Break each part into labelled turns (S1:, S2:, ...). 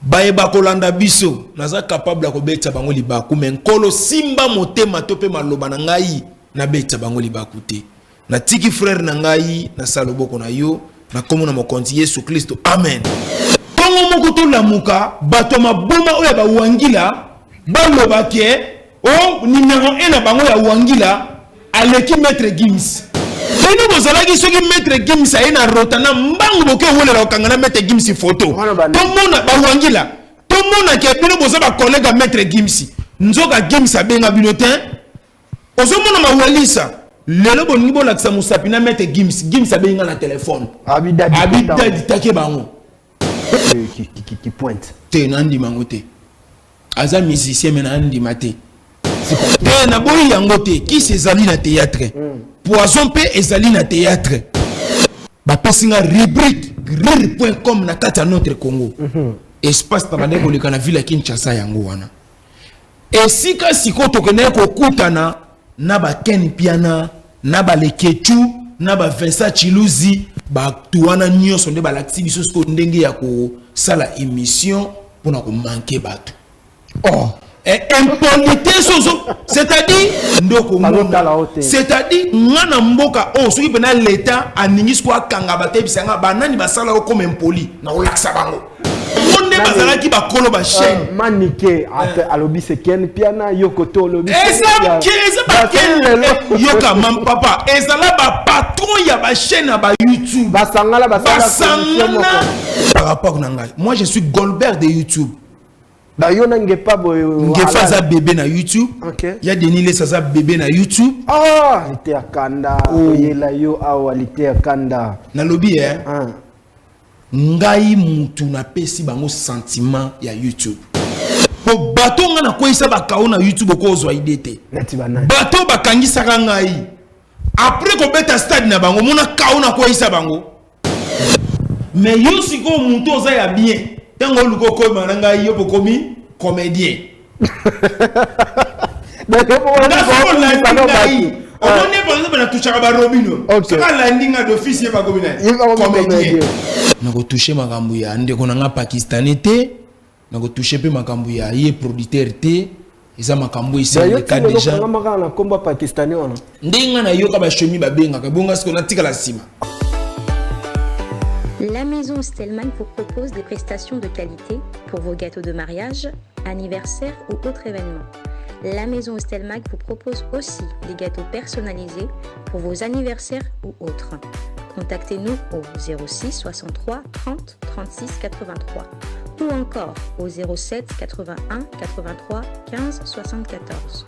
S1: Bayeba kolanda biso, naza capable ya kobetisa bango libaku, me Nkolo simba motema to mpe maloba na ngai, nabetisa bango libaku te. Natiki frère na ngai, nasala loboko na yo na nkombo na Mokonzi Yesu Kristo, amen. Ntongo moko tolamuka, bato ya maboma oyo ya bawangila baloba ke o numero 1 na bango ya wangila aleki Maître Gims. Bino bozalaki, soki Maître Gims aye na rota na mbangu, boke owelela kokanga na Maître Gims photo. Tomona bawangila, tomona ke bino boza bacollègue ya Maître Gims. Nzoka Gims abenga bino te. Ozomona mawalisa lelo bolingi bolakisa mosapi na Maître Gims. Gims abengi nga na telefone, abidadi take bango
S2: qui pointe.
S1: Te, nandima yango te. Aza musicien, me nandima te, te, naboyi yango te. Kisi ezali na théâtre, poison mpe ezali na théâtre. Bapesi nga rubrique rire.com na kati ya Notre Congo Espace na bandeki koleka na ville ya Kinshasa. Yango wana esika sikoyo tokendaki kokutana na baken Piana, na balekechu, na bavincent Chiluzi. Bato wana nyonso nde balakisi biso sikoyo ndenge ya kosala émission mpona komanquer bato.
S2: Oh.
S1: Impolitesse ozo, c'est-à-dire ndoko, c'est-à-dire nga na mboka oyo, soki mpena l'État aningi sikoyo akanga bato, ayebisa nga banani basala yo comme impoli, na kolakisa bango ngo nde bazalaki bakolo bachaîne.
S2: Manike alobi se Ken Piana, yo koto olobi
S1: eza baken. Yoka, mam papa, ezala bapatron ya bachaîne ya baYouTube.
S2: Basangana.
S1: Basangana par rapport na ngai. Moi, je suis Goldberg de YouTube.
S2: Ba yo na Ngepa boye.
S1: Ngefa aza bébé na YouTube. Ya Denis Les aza bébé na YouTube.
S2: Ah, lite ya kanda. Oyela yo awa lite ya kanda.
S1: Nalobi eh, ngai mutu napesi bango sentiment ya YouTube, po bato nga nakweyisa bakao na YouTube, okozwa idée te.
S2: Neti banani?
S1: Bato bakangisaka ngai après kobeta stade na bango, mona kao nakweyisa bango. Mais yo sikoyo, motu oza ya bien, ntango oluka okoma na ngai, yo bokomi comédien. Olandi ngai, omoni par exemple natouchaka barobino. Soki alandi nga d'office, ye bakomi na comédien. Nakotouche makambo ya ndeko na nga pakistanais te, nakotouche mpe makambo ya ye producteur te. Eza makambo eseleka déjà.
S2: Na kombo pakistanais wana?
S1: Ndenge nga nayoka bashomi babengaka bonga, sikoyo natikala nsima.
S3: La maison Stellman vous propose des prestations de qualité pour vos gâteaux de mariage, anniversaire ou autres événements. La maison Stelmag vous propose aussi des gâteaux personnalisés pour vos anniversaires ou autres. Contactez-nous au 06 63 30 36 83 ou encore au 07 81 83 15 74.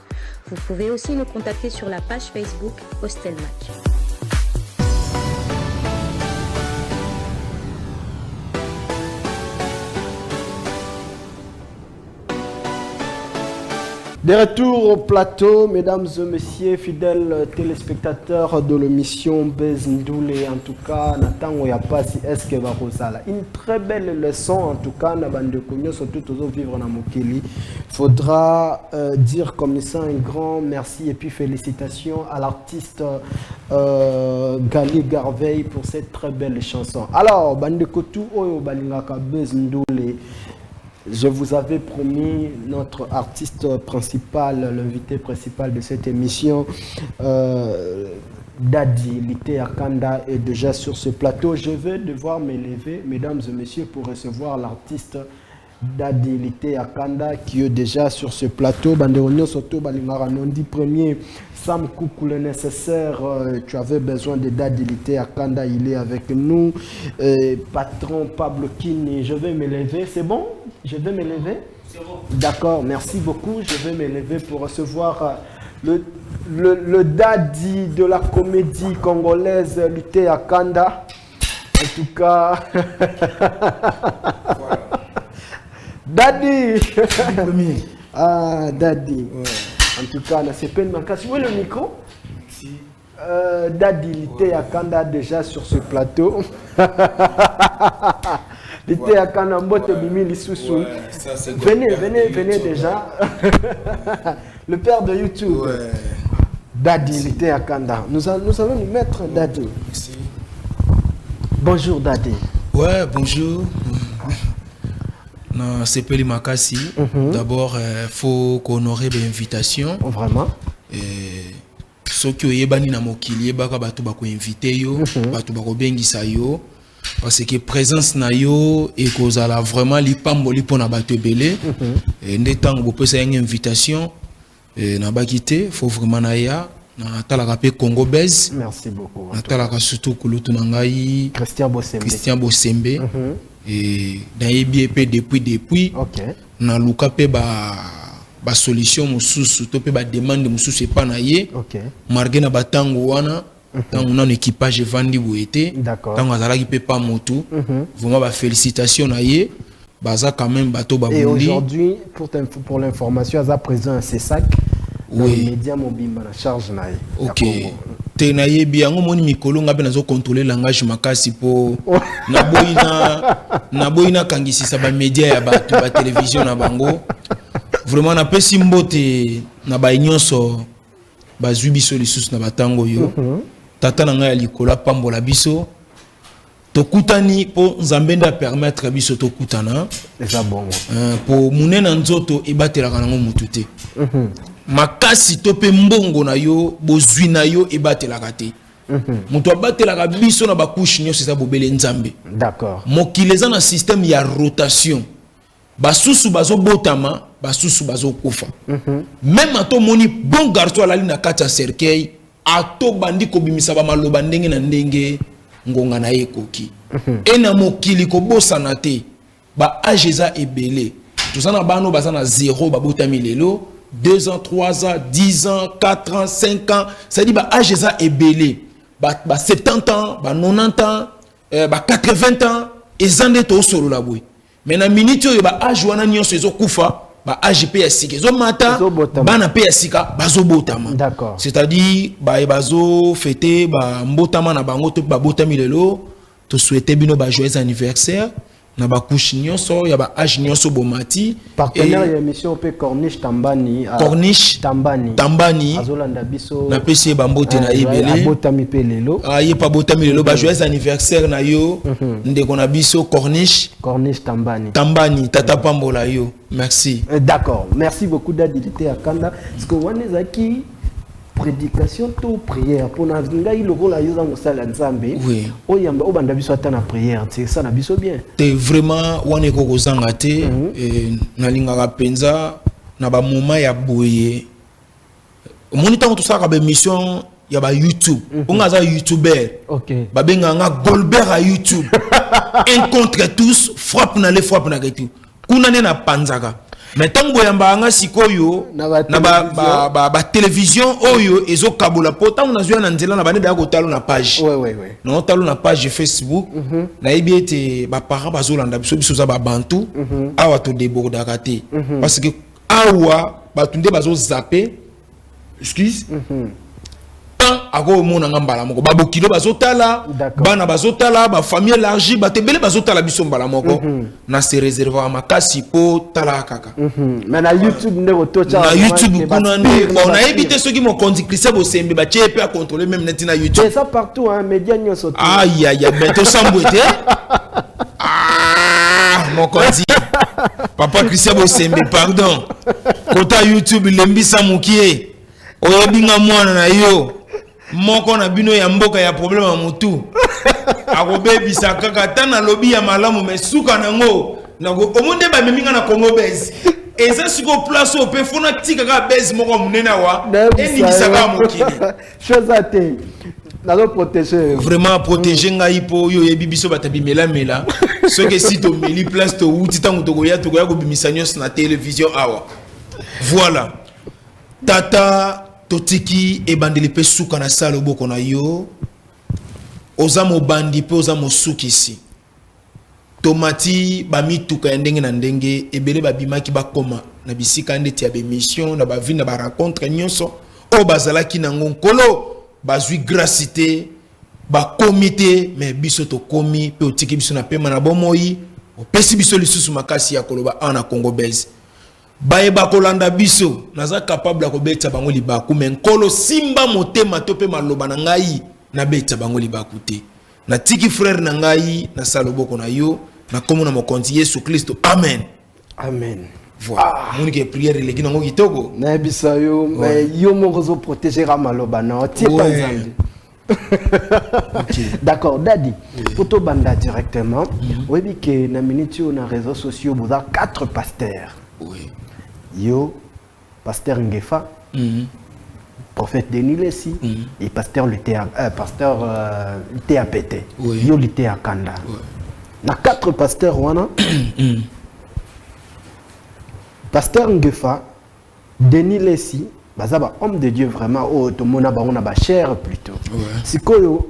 S3: Vous pouvez aussi nous contacter sur la page Facebook Hostelmac.
S2: De retour au plateau, mesdames et messieurs, fidèles téléspectateurs de l'émission Buzz Ndule, en tout cas, na tango ya pasi, est-ce que bakozala? Une très belle leçon, en tout cas, na bandeko surtout toujours vivre na mokili. Faudra dire comme ça un grand merci et puis félicitations à l'artiste Gali Garveil pour cette très belle chanson. Alors, bandeko tout oyo balingaka Buzz Ndule, je vous avais promis notre artiste principal, l'invité principal de cette émission, Dadi Lité Akanda est déjà sur ce plateau. Je vais devoir me lever, mesdames et messieurs, pour recevoir l'artiste Dadi Lité Akanda qui est déjà sur ce plateau. Bandeko nyonso balingaka Nondi premier, Sam Koukou le nécessaire. Tu avais besoin de Dadi Lité Akanda, il est avec nous. Patron Pablo Kini, je vais me lever. C'est bon? Je vais me lever?
S1: C'est bon.
S2: D'accord, merci beaucoup. Je vais me lever pour recevoir le daddy de la comédie congolaise, Lité Akanda. En tout cas, Daddy.
S1: Premier.
S2: Ah, Daddy. En tout cas, c'est peine makasi. Où est le micro?
S1: Merci.
S2: Daddy Lité Akanda déjà sur ce plateau. Lité Akanda, mbote bimi lisusu.
S1: Ouais, ça, c'est
S2: Venez,
S1: Goldberg
S2: venez,
S1: de
S2: venez
S1: YouTube.
S2: Déjà. Le père de YouTube. Daddy Lité Akanda. Nous allons nous mettre Daddy.
S1: Merci.
S2: Bonjour Daddy.
S1: Ouais, bonjour. Nasepeli makasi. D'abord faut kohonorer bainvitation.
S2: Vraiment.
S1: Soki oyebani na mokili, yebaka bato bakoinvite yo, bato bakobengisa yo, parce que présence na yo ekozala vraiment lipamboli mpona bato ebele. Nde ntango bopesa yango invitation, nabaki te, faut vraiment naya. Natalaka mpe Congo Base.
S2: Merci beaucoup.
S1: Natalaka surtout kulutu na ngai
S2: Christian Bosembe.
S1: Christian Bosembe. Nayebi ye mpe depuis. Naluka mpe ba basolution mosusu to mpe bademande mosusu epa na ye. Malgré na batango wana, ntango nano équipage evandi boye te, ntango azalaki mpe pa motu. Vraiment, bafélicitation na ye, baza quand même bato
S2: Et
S1: babundi.
S2: aujourd'hui, pour l'information, aza président ya CESAC.
S1: Oui.
S2: Média mobimba na charge na ye ya
S1: Ok.
S2: Congo.
S1: Te, nayebi yango. Moni mikolo nga mpe nazocontrôle langage makasi mpo naboyi na naboyi nakangisisa bamédia ya bato, batelevizio na bango. Vraiment, napesi mbote na bai nyonso bazwi biso lisusu na batango oyo. Tata na ngai ya likolo apambola biso. Tokutani mpo Nzambe nde apermettre biso tokutana.
S2: Eza bongo.
S1: Mpo monene na nzoto ebatelaka nango motu te. Makasi to mpe mbongo na yo, bozwi na yo ebatelaka te. Moto abatelaka biso na bacouche nyonso eza bobele Nzambe. Mokili eza na système ya rotation. Basusu bazobotama, basusu bazokufa. Même ata omoni bon garçon alali na kati ya cercueil, ato bandi kobimisa bamaloba ndenge na ndenge, ngonga na ye ekoki. E na mokili, kobosana te, baage eza ebele. Toza na bana oyo baza na 0, babotami lelo, 2 ans, 3 ans, 10 ans, 4 ans, 5 ans, c'est-à-dire baage eza ebele, ba 70 ans, ba 90 ans, ba 80 ans. Eza nde tosolola boye, mais na miniti oyo baage wana nyonso ezokufa, baage mpe ya sika ezomata.
S2: Ezobotama.
S1: Bana mpe ya sika bazobotama. C'est-à-dire baye bazofete bambotama na bango to mpe babotami lelo, tosouhaite bino bajoyeux anniversaire na bacouche nyonso ya baage nyonso bomati.
S2: Partenaire ya émission mpe, Corniche Tambani.
S1: Corniche
S2: Tambani.
S1: Tambani.
S2: Azolanda biso.
S1: Napesi ye bambote na ye ebele.
S2: Abotami mpe lelo.
S1: Ah, ye mpe abotami lelo. Bajoyeux anniversaire na yo, ndeko na biso Corniche.
S2: Corniche Tambani.
S1: Tambani, tata pambola yo, merci.
S2: D'accord, merci beaucoup d'adilité à Kanda. Parce que wana ezalaki prédication to prière mpona ngai lokola yo oza mosala ya Nzambe.
S1: Oui.
S2: Oyamba obanda biso ata na prière te, esa na biso bien.
S1: Te, vraiment, wana ekoki kozanga te. Nalingaka mpenza na bamoma ya boye. Omoni, ntango tosalaka baémission ya bayoutube, onga aza youtuber, babengaka nga Golbert ya YouTube, un contre tous, frappe na le frappe na retour. Kuna nde napanzaka. Mais ntango boyambaka nga sikoyo
S2: Na
S1: na
S2: batélévision.
S1: Batélévision oyo ezokabola, mpo ntango nazwi na nzela na bande daya kotala na page, naotala na page Facebook, nayebi ete baparent bazolanda biso. Biso oza babantu awa, todébordaka te, parce que awa bato nde bazozape, excuse, tant akomonanga mbala moko, babokilo bazotala, bana bazotala, bafamille élargie, bato ebele bazotala biso mbala moko. Na se réservoir makasi mpo tala kaka.
S2: Mais na YouTube nde kototia.
S1: Na YouTube kuna nde, bon, nayebi te soki mokonzi Christian Bosembe batie ye mpe acontrôle même neti na YouTube.
S2: Eza partout, hein, média nyonso te.
S1: Ayaya, mais tosambwe te. Ah, mokonzi papa Christian Bosembe, pardon, kota YouTube, lembisa mokie. Oyebi nga mwana na yo moko na bino ya mboka ya problème ya motu akobebisa kaka. Ata nalobi ya malamu, mais suka nango omoni nde bamemi nga na Congo Base. Eza sikoyo place oyo mpe fo natika kaka base moko ya monene awa eningisa kaka mokili.
S2: Chose te, nazoprotege.
S1: Vraiment, protege ngai, mpo oyo oyebi biso bato bimelamela. Soki esi tomeli, place towuti, ntango tokoya, tokoya kobimisa nyonso na télévision awa. Voilà, tata, totiki ebandeli mpe suka na sa loboko na yo. Oza mobandi mpe oza mosukisi. Tomati bamituka ya ndenge na ndenge ebele, babimaki, bakoma na bisika ndeti ya bémission, na baville, na barencontre nyonso oyo bazalaki nango. Nkolo, bazwi grâce te, bakomi te, mais biso tokomi mpe otiki biso na pema na bomoi, opesi biso lisusu makasi ya koloba awa na Congo Base. Bayeba kolanda biso, naza capable ya kobetisa bango libaku, mais Nkolo simba motema to mpe maloba na ngai, nabetisa bango libaku te. Natiki frère na ngai na sa loboko na yo na nkombo na mokonzi Yesu Kristo, amen.
S2: Amen.
S1: Voilà, omoni ke prière eleki nango kitoko.
S2: Nayebisa yo, mais yo moko ozoprotéger maloba na otie pa Nzambe. D'accord, Dadi, po tobanda directement, oyebi ke na minute oyo, na réseaux sociaux, boza quatre pasteurs. Yo, pasteur Ngefa, prophète Denis Lessi et pasteur Lutea, pasteur TAPT. Yo Lutea Kanda. Na quatre pasteurs wana, pasteur Ngefa, Denis Lessi, baza ba homme de Dieu vraiment oyo tomona bango na ba chair plutôt. Sikoyo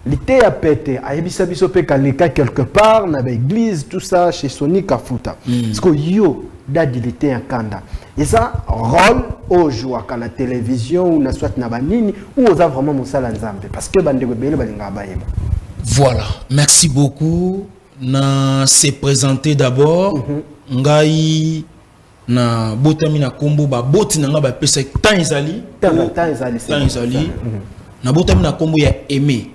S2: Liteya Pete ayebisa biso mpe kaleka quelque part na baéglise, tout ça, chez Sony Kafuta. Sikoyo yo, Dadi Liteya Kanda, eza rôle oyo ojouaka na télévision ou na soit na banini ou oza vraiment mosala Nzambe? Parce que bandeko ebele balingaka bayeba.
S1: Voilà, merci beaucoup. Na se présenter d'abord, ngai na botami na kombo baboti na nga bapesa temps ezali.
S2: Temps ezali, c'est
S1: temps
S2: bon.
S1: Ezali. Na botami na kombo ya Aimé.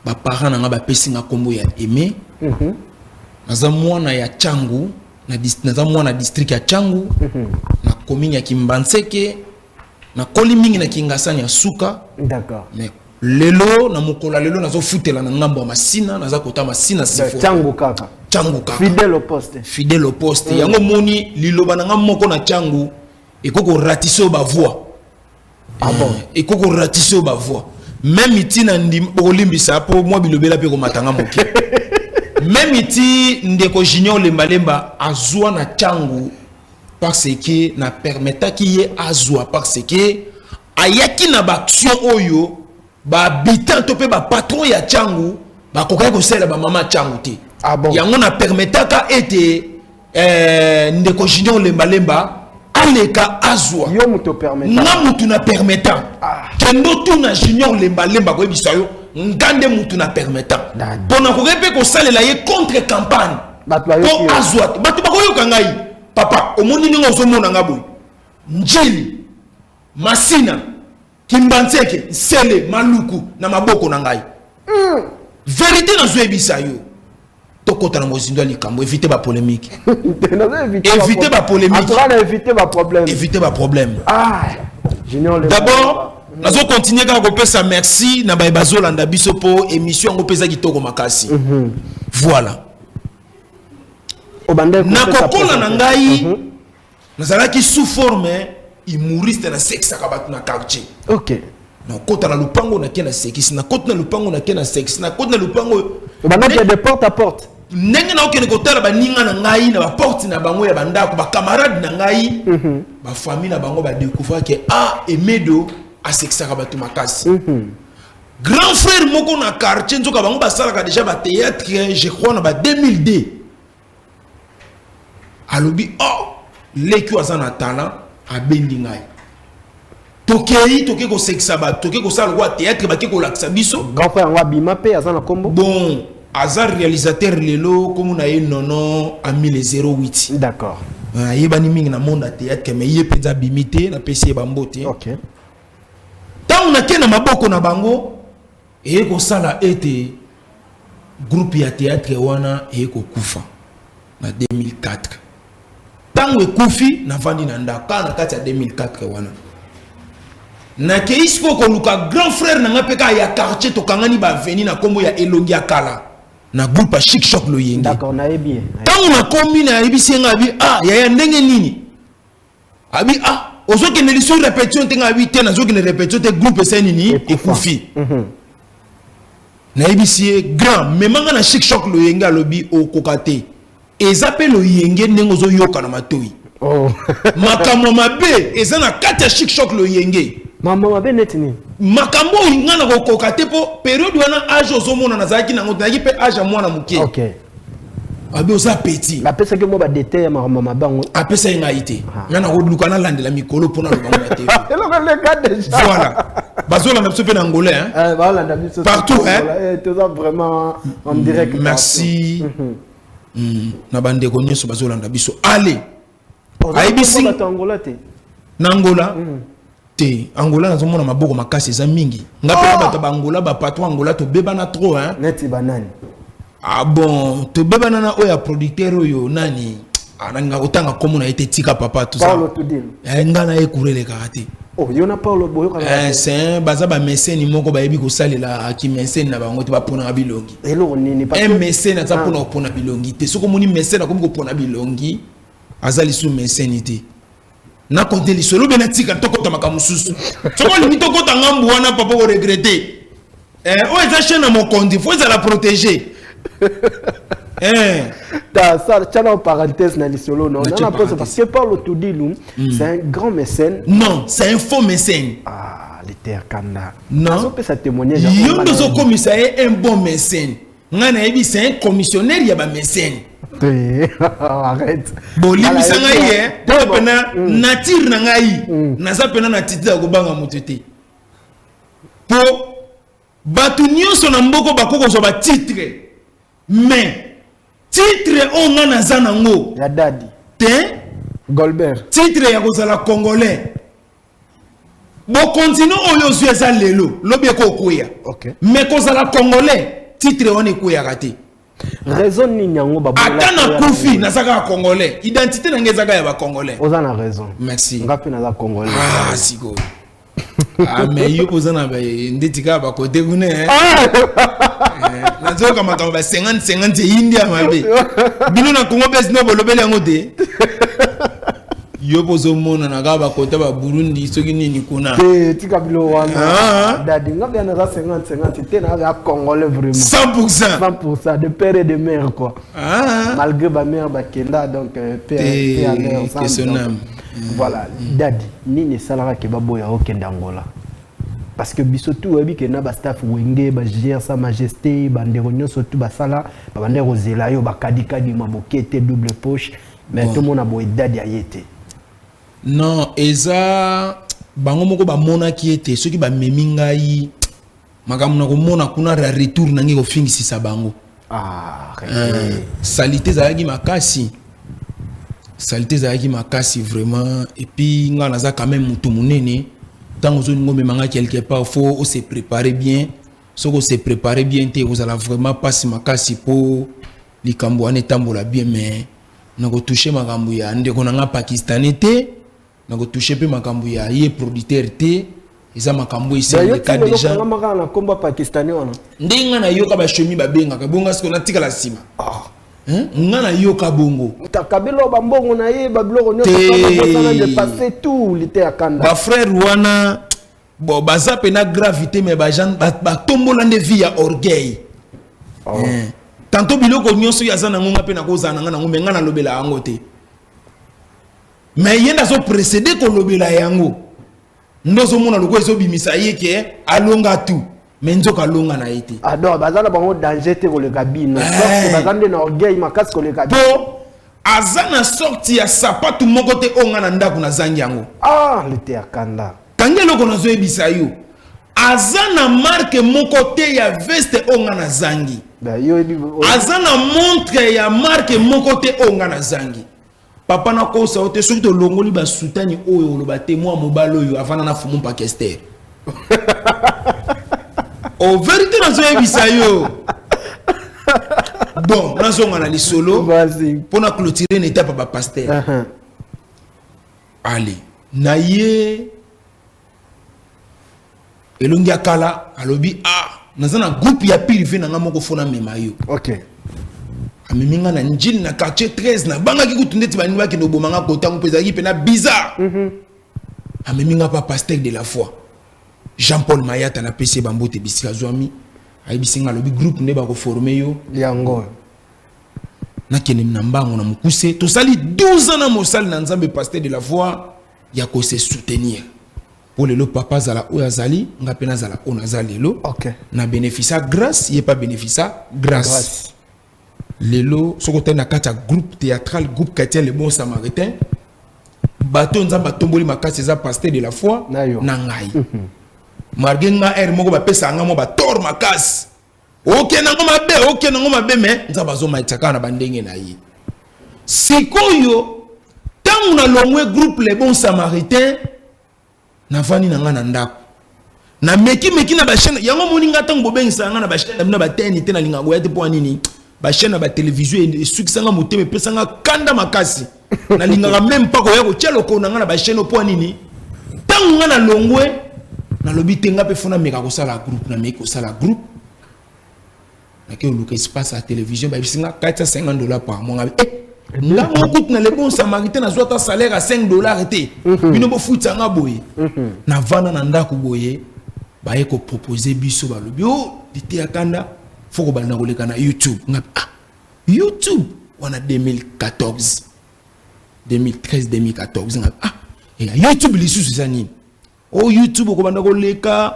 S1: Baparent na nga bapesi nga kombo ya Aimé. Naza mwana ya Tshangu, naza mwana district ya Tshangu, na commune ya Kimbanseke. Nakoli mingi na Kingasani ya suka. Mais lelo, na mokolo ya lelo, nazofutela na ngambo ya Masina, naza kota Masina Sifo.
S2: Tshangu kaka.
S1: Tshangu kaka.
S2: Fidèle au poste.
S1: Fidèle au poste. Yango moni liloba na nga moko na Tshangu ekoki koratise oyo bavoix.
S2: Ah bon?
S1: Ekoki koratise oyo bavoix même ntina ndim bokolimbisa mpo mwa bilobela mpe komatanga moke. Même ti ndeko Junior Lembalemba azwa na Tshangu parce que na permettaki ye azwa, parce que ayaki na baaction oyo bahabitant to mpe bapatron ya Tshangu bakokaki kosalela bamama Tshangu te.
S2: Ah bon?
S1: Yango na permettaka ete ndeko Junior Lembalemba aleka azwa.
S2: Yo moto permettant?
S1: Nga mutu na permettant. Kendo tuna Junior Lembalemba, koyebisa yo nga nde mutu na permettant.
S2: Dadi.
S1: Mpo nakoki mpe kosalela ye contre campagne.
S2: Bato bayoki
S1: mpo
S2: yo.
S1: Azwa te, bato bakoyoka ngai. Papa, omoni ndenge ozomona nga boye, Njili, Masina, Kimbanseke, Nsele, Maluku na maboko na ngai. Vérité nazoyebisa yo, tokɔta na mozindo ya likambo, évite bapolémique. Éviter ba polémique.
S2: En tout cas, éviter ba problème.
S1: Évite baproblème.
S2: Ah, Junior le
S1: D'abord nazokontinue kaka kopesa merci na baye bazolanda biso mpo émission yango mpe eza kitoko makasi. Voilà.
S2: Obanda
S1: Nakokola na ngai, nazalaki sous forme humoriste, nasekisaka bato na quartier. Nakota na lupango, nake na sekisi, nakoti na lupango, nake na sekisi, nakoti na lupango.
S2: Obandaki de porte à porte.
S1: Ndenge naokende kotala baninga na ngai na baporte na bango ya bandako, bacamarade na ngai, bafamille na bango badécouvrir ke ah, Emedo asekisaka bato makasi. Grand frère moko na quartier, nzoka bango basalaka déjà bathéâtre, je crois na ba 2002, alobi: "Oh, leki oyo aza na talent." Abendi ngai, tokei, toke kosekisa bato, toke kosala lokola théâtre, bake kolakisa biso.
S2: Grand frère yango abima mpe aza na kombo?
S1: Bon, aza réalisateur lelo, kombo na ye Nono Amile 08. Ayebani mingi na monde ya théâtre, mais ye mpenza abimi te. Napesi ye bambote. Ntango nake na maboko na bango, eye kosala ete groupe ya théâtre wana eye kokufa na 2004. Ntango ekufi, navandi na ndako kaka na kati ya 2004 wana. Nakei sikoyo koluka grand frère na nga mpe kaka ya quartier, tokangani baveni na nkombo ya Elongi ya Kala na groupe ya Chic Choc Loyenge.
S2: D'accord, nayebi ye.
S1: Ntango nakomi, nayebisi ye nga, abi: "Ah yaya, ndenge nini?" Abi: "Ah, ozokende liso répétition te?" Nga abi: "Te, nazokende répétition te, groupe esali nini?"
S2: Ekufa.
S1: Ekufi. Nayebisi ye: "Grand, memanga na Chic Choc Loyenge." Alobi: "Okoka te, eza mpe loyenge ndenge ozoyoka na matoi."
S2: Oh.
S1: Makambo mabe eza na kati ya Chic Choc Loyenge.
S2: Mama, mabe neti nini?
S1: Makambo oyo nga na kokoka te, mpo période wana, âge ozomona nazalaki nango, nazalaki mpe âge ya mwana moke. Abi: "Oza petit."
S2: Bapesaki mo badetail ya makambo mabe yango?
S1: Apesa ye ngai te, nga nakoluka nalandela mikolo mpo naloba ngo na TV.
S2: Eloko eleka déjà.
S1: Voilà, bazolanda biso mpe na Angolais, hein?
S2: Eh, balanda biso
S1: Partout, hein?
S2: Eh, toza vraiment en direct.
S1: Merci na bandeko nyonso bazolanda biso. Ale, ayebisi
S2: bato Angola te?
S1: Na Angola te. Angola nazomona maboko makasi eza mingi. Nga mpe na bato ba Angola, bapatron Angola, tobebana trop, hein?
S2: Neti banani?
S1: Ah bon, tobebana na oyo ya producteur oyo nani. Ah, nalinga kotanga nkombo na ye te, tika papa.
S2: Paulo Tudilu.
S1: Nga na ye courant elekaka te.
S2: Oh, yo na Paulo boyokaka?
S1: Eh, c'est baza bameseni moko bayebi kosalela kimeseni na bango te, baponaka bilongi.
S2: Eloko nini?
S1: Un mécène aza mpona kopona bilongi te. Soki omoni mécène akomi kopona bilongi, aza lisusu mécène te. Nakonte lisolo be natika, tokota makambo mosusu. Soki olingi tokota ngambu wana, papa, koregretter. Oyo eza chaîne ya mokonzi, faut ezala protégé.
S2: Ta ça, tiens, en parenthèse na lisolo, non, non, parce que Paulo Tudilu, c'est un grand mécène.
S1: Non, c'est un faux mécène.
S2: Ah, Liteya Kanda.
S1: Non.
S2: Azopesa témoignage.
S1: Yo nde ozokomisa ye un bon mécène. Ngai nayebi, c'est un commissionnaire ya bamécène.
S2: Arrête.
S1: Bolimbisa ngai ye mpo pena nature na ngai, naza pena na titi ya kobanga moto te, mpo bato nyonso na mboka bakoki kozwa batitre, mais titre oyo ngai naza nango
S2: ya Dadi
S1: te.
S2: Golbert.
S1: Titre ya kozala Congolais, bokontinue oyo ozwi eza lelo, lobi ekokweya. Mais kozala Congolais, titre wana ekweyaka te.
S2: Raison nini yango?
S1: Ata nakufi, naza kaka Congolais. Identité na ngai eza kaka ya Bacongolais.
S2: Oza na raison.
S1: Merci.
S2: Nga mpe naza Congolais.
S1: Ah, sikoyo, ah, mais yo mpoza na ndeti kaka bakote kuna, nazoyoka makambo ba 50 50 eyindi ya mabe. Bino na Congo besi no bolobeli yango te. Yo mpo ozomonana kaka bakota ba Burundi, soki nini kuna.
S2: Te, tika biloko wana, Dadi. Nga mpe naza 50 50 te, naza Congolais vraiment.
S1: 100%.
S2: 100%, de père et de mère, quoi.
S1: Ah.
S2: Malgré bamère bakenda, donc père, père, mère ensemble. Voilà, Dadi, nini esalaka ke baboya okende Angola? Parce que biso tu oyebi ke na bastaff Wenge, bagr Sa Majesté, bandeko nyonso tu basala, babandeki kozela yo, bakadikadi maboke te, double poche, mais bon, tomona boye Dadi aye te.
S1: Non, eza bango moko bamonaki ete soki bamemi ngai, makambo na komona kuna, ya retour nange kofingisisa bango.
S2: Ah,
S1: salité ezalaki makasi, salité ezalaki makasi vraiment. Et puis ngai naza quand même motu monene. Ntango ozolinga omema nga quelque part, faut ose préparer bien. Soki ose préparer bien te, ozala vraiment mpasi makasi mpo likambo wana etambola bien. Mais nakotouche makambo ya ndeko na nga pakistanais te, nakotouche mpe makambo ya ye producteur te. Eza makambo eseleka
S2: déjà na komba pakistanais wana.
S1: Ndenge nga nayoka bashomi babengaka bongo, sikoyo natikala nsima. Nga nayoka bongo.
S2: Kabila bambongo na ye, babiloko nyonso, passé tout, Liteya Kanda.
S1: Bafrère wana, bon, baza mpena gravité, mais batombola nde vie ya orgueil. Oh. Tantôt biloko nyonso oyo aza nango, nga mpe nakozala na nga nango, mais nga nalobela yango te. Mais ye nde azoprécéder kolobela yango, nde ozomona lokola ezobimisa ye ke alonga tout, mais nzoka alonga na ye te.
S2: Ah, donc baza na bango danger te koleka bino? Baza nde na orgueil makasi koleka.
S1: Mpo aza na sorte ya sapatu moko te oyo nga na ndako nazangi yango.
S2: Ah, Liteya Kanda.
S1: Kangi eloko nazoyebisa yo, aza na marque moko te ya veste oyo nga nazangi. Aza na montre ya marque moko te oyo nga nazangi. Papa, nakosa yo te, soki tolongoli basutani oyo oloba te, mwa mobali oyo avanda na fumu mpakester o vérité nazoyebisa yo. Bon, nazonga na lisolo mpona clôturer na étape ya bapasteur. Ale na ye elongi ya kala, alobi: "Ah, naza na groupe ya privé na nga moko, faut namema yo." Amemi nga na Njili, na quartier 13. Nabangaki kutu ndeti baningi bakende oboma nga kotango, mpo ezalaki mpena bizarre. Amemi nga pa pasteur de la foi Jean Paul Mayata. Napesi ye bambote bisika azwami. Ayebisi nga, alobi: "Groupe nde bakoformer yo."
S2: Yango.
S1: Nakende na mbango na mokuse. Tosali 12 ans na mosali na Nzambe, pasteur de la foi, ya kose soutenir, mpo lelo papa azala oyo azali, nga mpe nazala oyo naza lelo. Na bénéficia grâce, ye pa bénéficia grâce.
S2: Grâce.
S1: Lelo soki otali na kati ya groupe théâtral, groupe chrétien Le Bon Samaritain, bato Nzambe atomboli makasi eza pasteur de la foi
S2: Na yo.
S1: Na ngai. Malgré nga ere moko bapesaka nga mwa batort makasi, okende yango mabe, okende yango mabe, mais Nzambe azomatisa kaka na bandenge na ye. Sikoyo ntango nalongwe groupe Le Bon Samaritain, navandi na nga na ndako, namekimeki na bachaîne yango. Moni nga, ntango bobengisaka nga na bachaîne na bino, bateni te, nalingaka koya te. Mpo ya nini? Bachaîne ya batélévision esukisanga motema, epesanga kanda makasi. Nalingaka même pas koya kotia lokolo na nga na bachaîne. Mpo nini? Ntango nga nalongwe, nalobi te, nga mpe fo nameka kosala groupe. Nameki kosala groupe, nake oluka espace ya télévision, bayebisi nga 450 $ par mois. Nga nga moko kutu na Le Bon Samaritain nazwa ata salaire ya 5 $ te. Bino bofutisa nga boye? Navanda na ndako boye, baye kopropose biso, balobi: o Liteya Kanda, fo kobanda koleka na YouTube. Nga: ah, YouTube wana 2014, 2013, 2014. Nga: ah, ela YouTube lisusu eza nini? O YouTube okobanda koleka,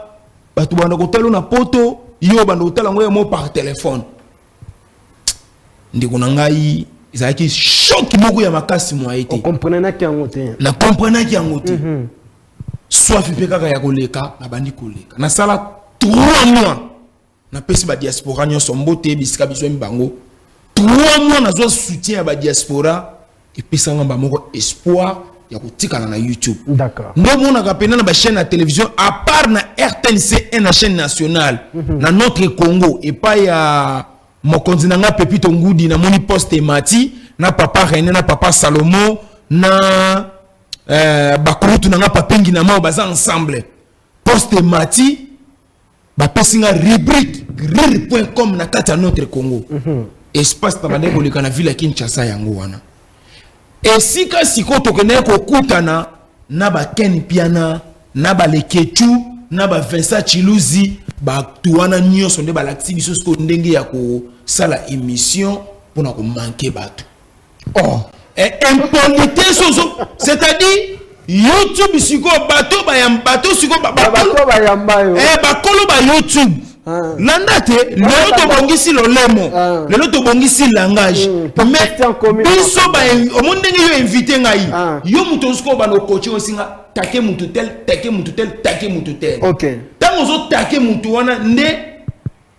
S1: bato banda kotala na poto, yo obanda kotala yango yo mo par téléphone. Ndeko na ngai, ezalaki choc moko ya makasi mwa ye te.
S2: Okomprenaki yango te?
S1: Nakomprenaki yango te. Soif mpe kaka ya koleka, nabandi koleka, nasala 3 mois. Napesi badiaspora nyonso mbote bisika bizwami bango. 3 mois nazwa soutien ya badiaspora, epesanga bamoko espoir ya kotikala na YouTube. Nde omonaka mpena na bachaîne ya télévision, à part na RTNC 1, na chaîne nationale, na Notre Congo, epai ya mokonzi na nga Pepito Ngudi. Namoni poste emati na papa René, na papa Salomo, na bakulutu na nga Papengi na mao, baza ensemble. Poste emati, bapesi nga rubrique rire.com na kati ya Notre Congo. Espace na bandeki koleka na ville ya Kinshasa, yango wana esika sikoyo tokendeki kokutana na baKen Piana, na balekechu, na baVincent Chiluzi. Bato wana nyonso nde balakisi biso sikoyo ndenge ya kosala émission mpona komanquer bato.
S2: Oh.
S1: Impolitesse ozo, c'est-à-dire YouTube sikoyo, bato bayam, bato sikoyo
S2: bato bayamba yo.
S1: Bakolo ba YouTube. Landa te, lelo tobongisi lolemo. Lelo tobongisi langage. Mais
S2: Christian Komi.
S1: biso omoni ndenge yo invité ngai. Yo moto sikoyo bana okoche osinga take mutu tel, take mutu tel, take mutu tel. Ntango ozotake mutu wana nde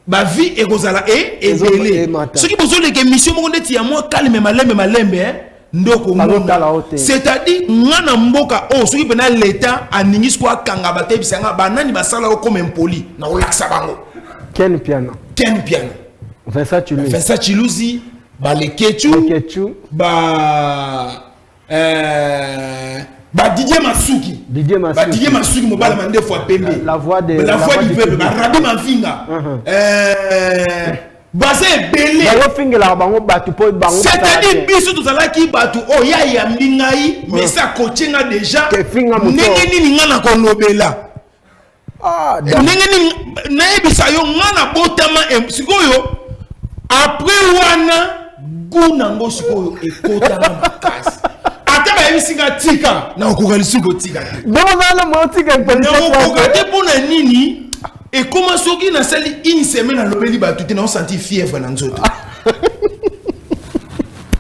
S1: bavues ekozala ebele.
S2: Emata.
S1: Soki bozoleka émission moko ndeti ya mwa calme, malembe malembe, nde
S2: Bazotala
S1: okomona.
S2: o te.
S1: C'est-à-dire nga na mboka oyo, soki mpena leta aningi sikoyo akanga bato, ayebisa nga banani basala yo comme impoli, na kolakisa bango.
S2: Ken Piano.
S1: Ken Piano.
S2: Vincent Chulu.
S1: Vincent Chiluzi, balekechu.
S2: Kechu.
S1: Ba ba Didier Masuki.
S2: Didier Masuki.
S1: Ba Didier Masuki, mobala mandefu ya pembe.
S2: La voix
S1: la
S2: la
S1: voix
S2: voix
S1: du
S2: du
S1: peuple.
S2: public.
S1: Barabi Mafinga. Baza ebele.
S2: Bazofingelaka bango bato mpo bango
S1: C'est-à-dire biso tozalaki bato oyo yayambi ngai, mais akotie nga déjà.
S2: Kefinga moto.
S1: Ndenge nini nga na kolobela?
S2: Ah,
S1: ndenge nini nayebisa yo nga na botama sikoyo après wana gu nango sikoyo ekotanga makasi. Ata bayebisi nga tika, nakokoka lisusu kotika te.
S2: Donc ozala motika.
S1: Nakokoka te. Mpo na nini? Ekoma soki nasali une semaine alobeli bato te, naosentir fièvre na nzoto,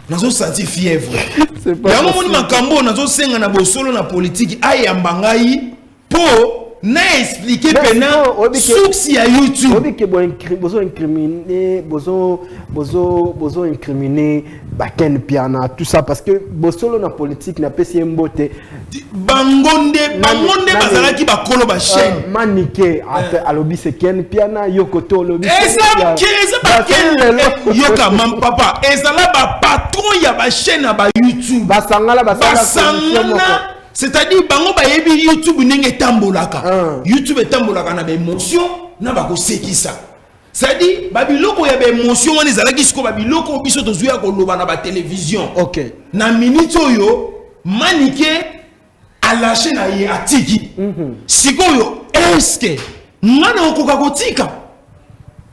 S1: nazosentir fièvre. Yango moni makambo oyo nazosenga na bosolo na politiki ayamba ngai mpo na expliquer mpena source ya YouTube.
S2: Oyebi ke bozo incriminer, bozo incriminer baKen Piana, tout ça, parce que bosolo na politique napesi ye mbote.
S1: Bango nde bazalaki bakolo bachaîne.
S2: Manike alobi se Ken Piana, yo koto olobi.
S1: Eza baKen. Yoka, mam papa, ezala bapatron ya bachaîne ya baYouTube.
S2: Basangana.
S1: Basangana, c'est-à-dire bango bayebi YouTube ndenge etambolaka. YouTube etambolaka na baémotion na bakosekisa, c'est-à-dire babiloko ya baémotion wana ezalaki sikoyo babiloko oyo biso tozwi ya koloba na batélévision. Na minute oyo Manike alâcher na ye, atiki. Sikoyo est-ce nga na okoka kotika?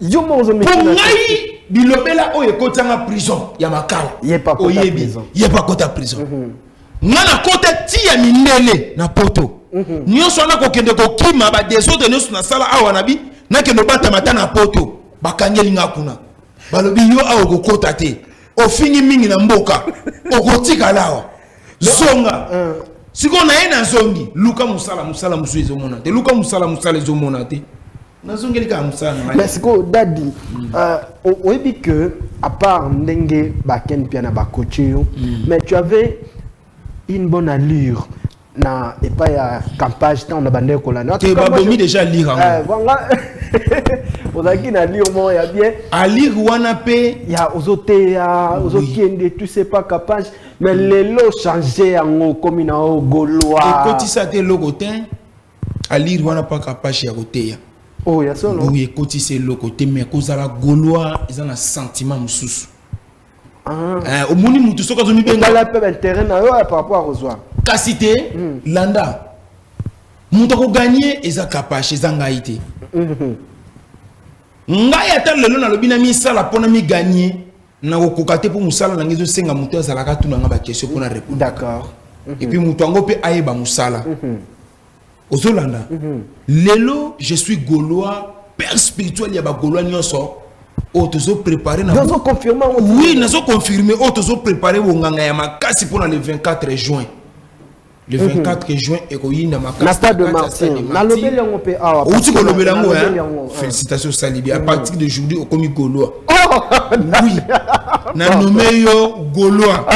S2: Yo moko.
S1: Mpo ngai bilobela oyo ekotanga prison ya Makala. Oyebi, ye pa akota prison. Nga nakota ti ya mindele na poto nyonso wana, kokende kokima badésordre nyonso nasala awa, na bi nakende obatama ata na poto, bakangeli nga kuna, balobi: yo awa okokota te, ofingi mingi na mboka, okotikala awa, zonga. Sikoyo na ye nazongi, luka mosala, mosala mosusu ezomona te, luka mosala, mosala ezomona te, nazongeli kaka mosala na ngai.
S2: Mais sikoyo dadi, oyebi que à part ndenge baKen Piana bacoache yo, mais tu avais une bonne allure na epai ya campage ntango na bandeki kolanda.
S1: Te, babomi déjà lire yango.
S2: Ozalaki na allure moko ya bien.
S1: Allure wana mpe.
S2: Ya ozoteya, ozokende, tu sais pas capage, mais lelo change yango, okomi na o Gaulois.
S1: Ekotisa te eloko te, allure wana mpaka page ya koteya.
S2: Oh, ya solo?
S1: Oui, ekotisa eloko te, mais kozala Gaulois eza na sentiment mosusu.
S2: Ah.
S1: Omoni mutu soki azomibenga
S2: Otala mpe baintérêt na yo par rapport à kozwa.
S1: Kasi te, landa, moto akoganye eza Kapashe, eza ngai te. Ngai ata lelo nalobi na misala mpona miganye, nakokoka te, mpo mosala na ngai ezosenga moto azalaka tuna nga baquestion mpona répondre. Et puis moto yango mpe ayeba mosala. Ozolanda, lelo je suis Gaulois, père spirituel ya bagaulois nyonso oyo tozoprépare na
S2: Nazoconfirme yango.
S1: Oui, nazoconfirme. Oyo tozoprépare bonganga ya makasi mpona le 24 juin. Le 24 juin ekoyinda makasi.
S2: Na stade de
S1: na kati ya stade
S2: Martyr.
S1: de
S2: Nalobeli yango mpe awa.
S1: Outi kolobela yango.
S2: Nalobeli
S1: Hein?
S2: yango, ah.
S1: Félicitations, osali. À partir d'aujourd'hui okomi Gaulois.
S2: Oh!
S1: Oui, na nommé yo Gaulois.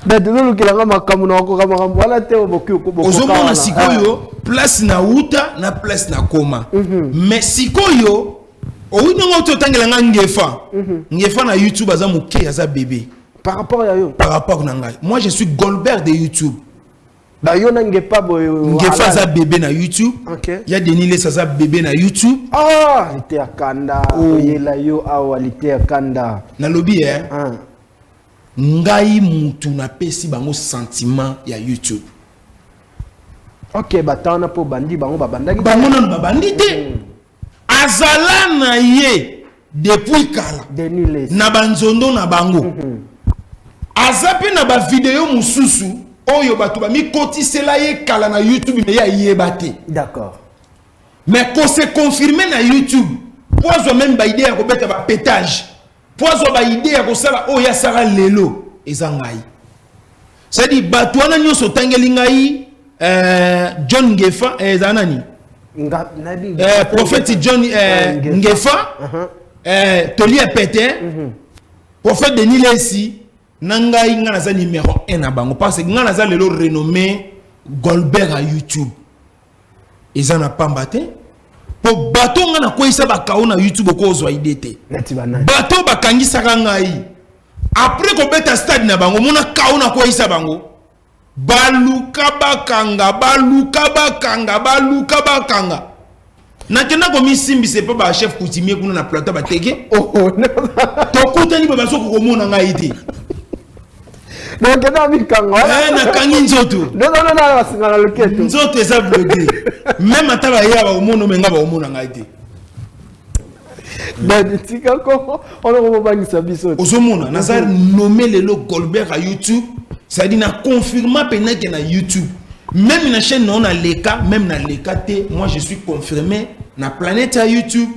S2: Da tozolukelanga makambo na kokoka makambo wana te, bokoki.
S1: Ozomona sikoyo place na wuta na place na koma. Mais sikoyo owi ndenge oti otangelanga Ngefa. Ngefa na YouTube aza moke, aza bébé.
S2: Par rapport ya yo.
S1: Par rapport na ngai, moi je suis Goldberg de YouTube.
S2: Ba yo na Ngefa boye.
S1: Ngefa aza bébé na YouTube. Ya Denis Les aza bébé na YouTube.
S2: Ah, lite ya kanda.
S1: Oh.
S2: Oyela yo awa, lite ya kanda.
S1: Nalobi eh,
S2: Ah.
S1: ngai mutu napesi bango sentiment ya YouTube.
S2: Ok, bata wana mpo bandi bango babandaki.
S1: Bango nanu babandi te, azala na ye depuis kala.
S2: Denis Les.
S1: Na banzondo na bango aza mpe na bavideo mosusu oyo bato bamikotisela ye kala na YouTube, mais ye ayeba te. Mais kose confirme na YouTube po azwa même baidée ya kobeta bapétage, po azwa baidée ya kosala oyo asala lelo, eza ngai. C'est-à-dire bato wana nyonso otangeli ngai, John Ngefa, ezala nani?
S2: Nga nabi.
S1: Prophète John
S2: Ngefa.
S1: Ngefa, tolia pete, prophète Denis Lesi na ngai, ngai naza numéro 1 na bango, parce que ngai naza lelo renommé Goldberg ya YouTube. Eza na pamba te, mpo bato ngai nakweyisa bakao na YouTube, okozwa idée te.
S2: Neti banani?
S1: Bato bakangisaka ngai après kobeta stade na bango, mona kao nakweyisa bango, baluka bakanga, baluka bakanga, baluka bakanga. Nakenda komisimbisa epa bachef coutumier kuna na plateau, bateke.
S2: Oh.
S1: Tokutani boye, bazoka komona ngai te.
S2: Donc eza mikanga.
S1: Eh, nakangi nzoto.
S2: Nozana na basinga na loketo.
S1: Nzoto eza bloqué, même ata baya bakomona omenga, bakomona ngai te.
S2: Donc tika ko ona komobangisa biso.
S1: Ozomona, naza nommé lelo Goldberg ya YouTube, c'est-à-dire na confirma mpena ke na YouTube, même na chaîne nao naleka, même naleka te, moi je suis confirmé na planète ya YouTube.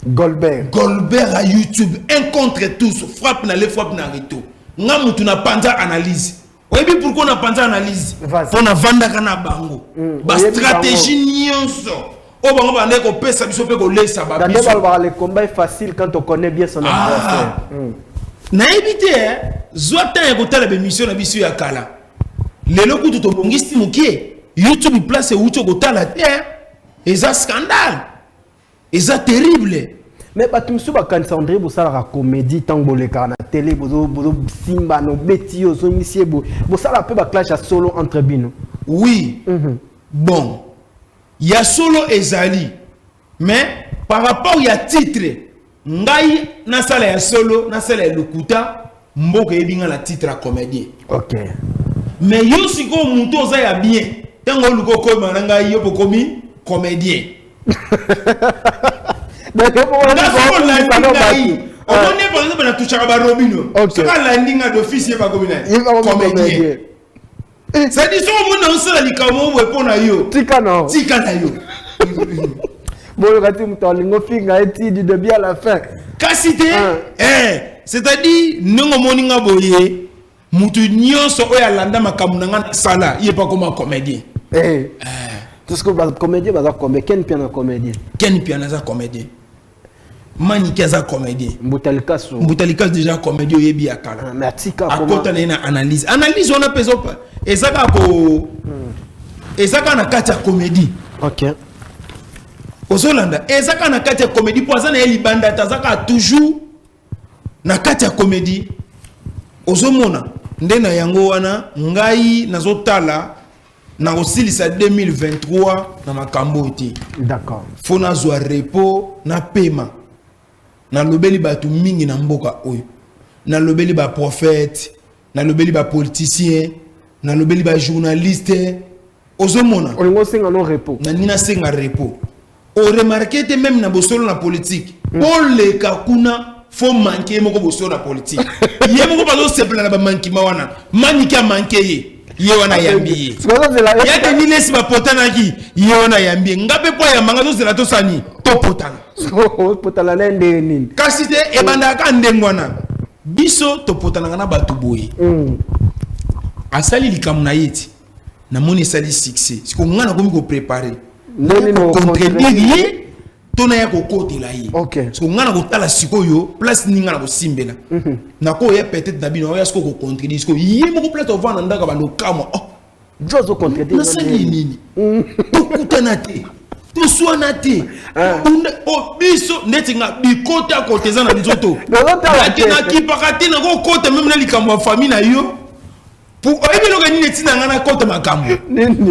S2: Goldberg.
S1: Goldberg ya YouTube, un contre tous, frappe na le frappe na retour. Nga mutu na panza analyse. Oyebi pourquoi na panza analyse?
S2: Vas-y.
S1: Mpo navandaka na bango. Bastratégie nyonso oyo bango bandeki kopesa biso mpe kolesa
S2: Dande
S1: babiso.
S2: balobaka, le combat est facile quand on connaît bien son
S1: Ah.
S2: adversaire.
S1: Nayebi te, zwa temps ya kotala bémission na biso ya kala. Lelo kutu tobongisi mokie YouTube, place euti okotala te, eza scandale, eza terrible.
S2: Mais bato mosusu bakanisa André bosalaka comédie ntango bolekaka na télé, bozosimba na obeti yo, ozongisi ye boye. Bosala mpe baclash ya solo entre bino?
S1: Oui, bon, ya solo ezali, mais par rapport ya titre ngai nasala ya solo, nasala ya lokuta, mboka eyebi nga na titre ya comédien. Mais yo sikoyo motu oza ya bien, ntango oluka okoma na ngai, yo bokomi comédien.
S2: Donc
S1: Nga soki olandi ngai, omoni par exemple natouchaka barobino. Soki alandi nga d'office, ye bakomi na
S2: Ye bakomi
S1: comédien.
S2: comédien.
S1: C'est-à-dire soki omoni na osala likambo moko boye mpo na yo,
S2: tika na
S1: tika na yo.
S2: Boyoka ti moto alingi ofinga ye ti du début à la fin.
S1: Kasi te.
S2: Ah.
S1: Eh, c'est-à-dire ndenge omoni nga boye, mutu nyonso oyo alanda makambo na nga nasala, ye mpe akoma comédien.
S2: Eh. Parce que bacomédien baza combien? Ken Piana comédien?
S1: Ken Piana aza comédien, Maniki aza comédien.
S2: Mbuta Likaso?
S1: Mbuta Likaso déjà comédien, oyebi ya kala.
S2: Ah, mais atika.
S1: Akota na ye na analyse. Analyse wana mpe eza kaka ko eza kaka na kati ya comédie. Ozolanda, eza kaka na kati ya comédie, mpo aza na ye libanda te, aza kaka toujours na kati ya comédie. Ozomona nde na yango wana ngai nazotala na kosilisa 2023 na makambo oyo te. Faut nazwa repos, napema. Nalobeli bato mingi na mboka oyo, nalobeli baprophète, nalobeli bapoliticien, nalobeli bajournaliste. Ozomona.
S2: Olingo osenga no repos.
S1: Nani nasenga repos? Oremarquer te, même na bosolo na politique, oleka kuna, faut manquer ye moko. Bosolo na politique, ye moko bazosepela na bamankima wana. Maniki amanquer ye, ye wana ayambi ye. Ya Denis Lesi, bapotanaki, ye wana ayambi ye. Nga mpe mpo ayambanga, tozela tosani topotana.
S2: Potana na ndenge nini?
S1: Kasi te, ebandaka kaka ndenge wana. Biso topotanaka na bato boye. Asali likambo na ye ti namoni esali succès, siko nga nakomi kopréparer contredire ye to naya kokotela ye. Siko nga na kotala sikoyo place nini nga na kosimbela. Nakoya peut-être na bino, oya sikoyo kocontredire sikoyo ye moko, place ovanda ndako bando kamwa, oh.
S2: Jo azocontredire.
S1: Nasali nini? Tokutana te, toswana te. Biso ndeti nga bikota kota eza na nzoto, nakipaka te. Nakokota même na likambo ya famille na yo. Oyebi eloko nini etina nga nakota makambo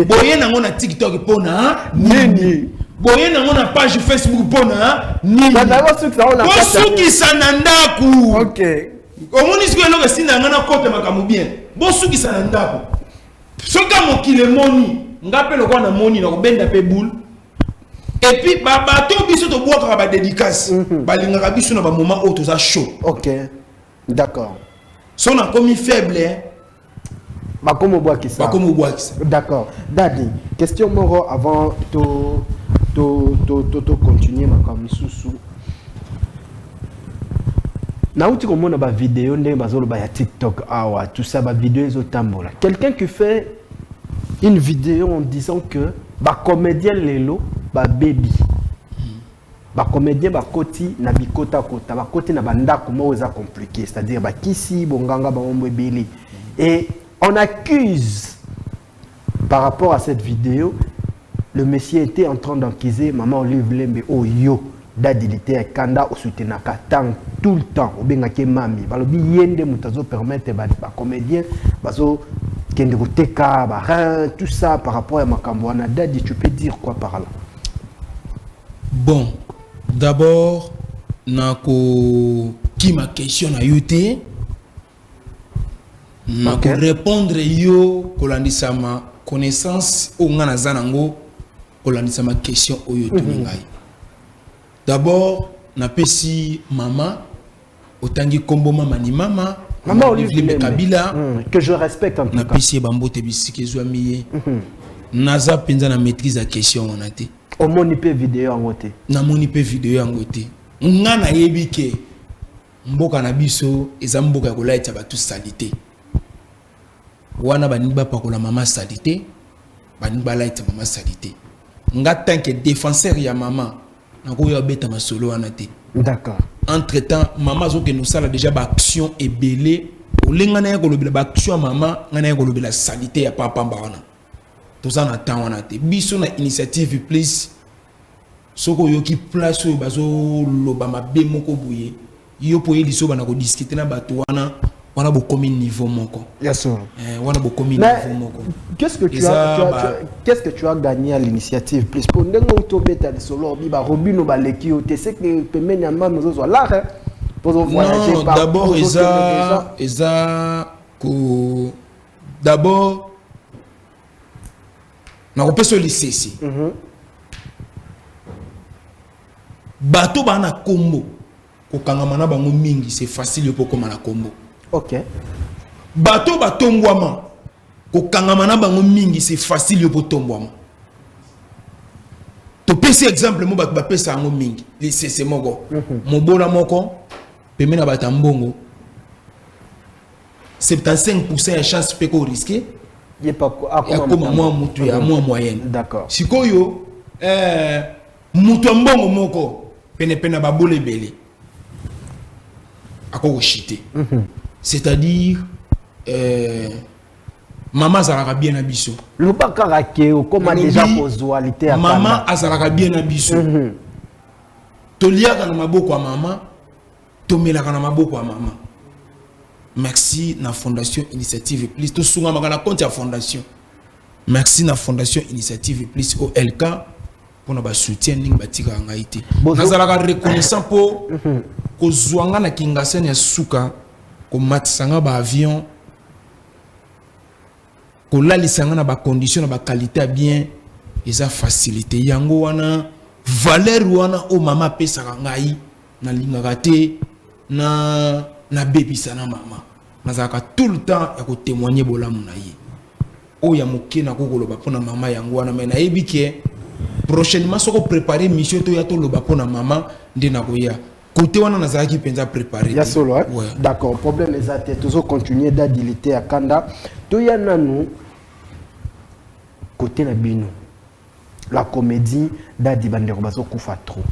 S1: boye nango na TikTok? Mpona
S2: nini?
S1: Boye nango na page Facebook mpona nini? Bosukisa na ndako. Omoni sikoyo eloko esinda nga nakota makambo bien? Bosukisa na ndako. Soki mokili emoni nga mpe lokola namoni, nakobenda mpe boule. Et puis bato biso tobwakaka badédicace, balingaka biso na bamoment oyo toza chaud.
S2: Ok, d'accord.
S1: So nakomi faible,
S2: bakomi obwakisa.
S1: Bakomi obwakisa.
S2: D'accord. Dadi, question moko avant to to to to, to continuer makambo misusu. Nauti komona bavideo ndenge bazoloba ya TikTok awa, tout ça, bavideo ezotambola. Quelqu'un qui fait une vidéo en disant que bacomédien lelo babebi, bacomédien bakoti na bikotakota, bakoti na bandako moko eza compliqué, c'est-à-dire bakisi bonganga bango ebele, et on accuse par rapport à cette vidéo, le monsieur était en train d'accuser maman Olive Lembe oyo Dadi Lite Kanda osoutenaka tant tout le temps, obengaki mami. Balobi ye nde moto azopermettre bacomédien bazokende koteka barein, tout ça, par rapport à makambo wana. Dadi, tu peux dire quoi par là?
S1: Bon, d'abord nakokima question na yo te, nakorépondre yo kolandisama connaissance oyo nga naza nango, kolandisama question oyo otuni ngai. D'abord napesi mama otangi nkombo, mama ni mama.
S2: Mama Olive
S1: Lembe
S2: Lembe.
S1: Kabila.
S2: Que je respecte en tout cas.
S1: Napesi ye bambote bisika ezwami ye. Naza mpenza na maîtrise ya question wana te.
S2: Omoni mpe video yango te?
S1: Namoni mpe video yango te. Nga nayebi ke mboka na biso eza mboka ya kolayisa bato saleté. Wana baningi bapakola mama saleté, baningi balayisa mama saleté. Nga tant que défenseur ya mama, nakoya obeta masolo wana te. Entre temps mama azokende kosala déjà baaction ebele. Olenga na ye kolobela baaction ya mama, ngai na ye kolobela saleté ya papamba wana, toza na temps wana te. Biso na Initiative Plus, soki oyoki place oyo bazoloba mabe moko boye, yo mpo oyeli so bana kodiscuter na bato wana, wana bokomi niveau moko.
S2: Yes, sir.
S1: Eh, wana bokomi
S2: Mais
S1: niveau moko.
S2: qu'est-ce que tu
S1: Eza
S2: as, tu as, tu as, qu'est-ce que tu as gagné à l'Initiative Plus? Pour ndenge utobeta lisolo obi ba Robino baleki yo te, c'est que pembeni ya mama ozozwa l'art, hein? Pour voyager
S1: Non,
S2: partout,
S1: d'abord
S2: ozokende
S1: eza
S2: déjà.
S1: Eza ko d'abord nakopesa yo lisesi. Bato baa na kombo, kokangama na bango mingi, c'est facile yo mpo okóma na kombo. Bato batombwama, kokangama na bango mingi, c'est facile yo mpo tombwama. Topesi exemple mo bato bapesa yango mingi, lisese moko. Mobola moko pembeni na bato ya mbongo, 75 ya chance mpe korisquer
S2: Ye pa
S1: ya koma mwa mutu ya mwa moyenne. Sikoyo mutu ya mbongo moko penepene na babola ebele akokoshite. C'est-à-dire Mama azalaka bien na biso.
S2: Loba kaka ke okóma déjà kozwa lite.
S1: Mama azalaka bien na biso. Toliaka na maboko ya mama, tomelaka na maboko ya mama. Merci na Fondation Initiative Plus. Tosungamaka na compte ya fondation. Merci na Fondation Initiative Plus OLK mpona basoutien ndenge batikaka ngai te. Nazalaka reconnaissant mpo kozwa nga na Kingasani ya suka, komatisa nga baavion, kolalisa nga na bacondition na baqualité ya bien, eza facilité. Yango wana, valeur wana oyo mama apesaka ngai, nalingaka te na nabebisa na mama. Nazalaka tout le temps ya kotémoigne bolamu na ye. Oyo ya moke nakoki koloba mpona mama, yango wana. Mais nayebi ke prochainement, soki opréparé mission, toya toloba mpona mama nde nakoya. Côté wana nazalaki mpenza préparé.
S2: Ya solo, hein? Ouais. D'accord, problème eza te. Tozocontinue. Daddy ya kanda, toya nanu côté na bino, la comédie. Dadi, bandeko bazokufa trop,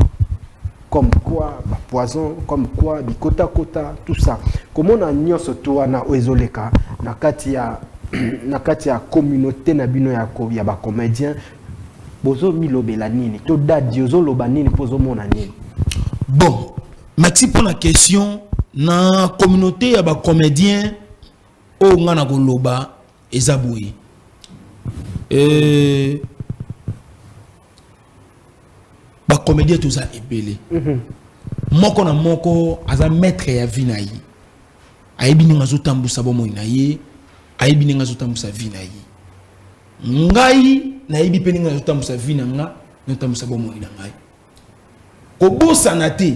S2: comme quoi bapoison, comme quoi bikotakota, tout ça. Komona nyonso to wana oyo ezoleka na kati ya communauté na bino ya bacomédien, bozomilobela nini? To Dadi, ozoloba nini mpo ozomona nini?
S1: Bon, merci pour la question. Na communauté ya bacomédien, oyo nga na koloba eza boye: bacomédien toza ebele. Moko na moko aza maître ya vie na ye, ayebi ndenge azotambusa bomoi na ye, ayebi ndenge azotambusa vie na ye. Ngai nayebi mpe ndenge azotambusa vie na nga, nazotambusa bomoi na ngai. Kobosana te,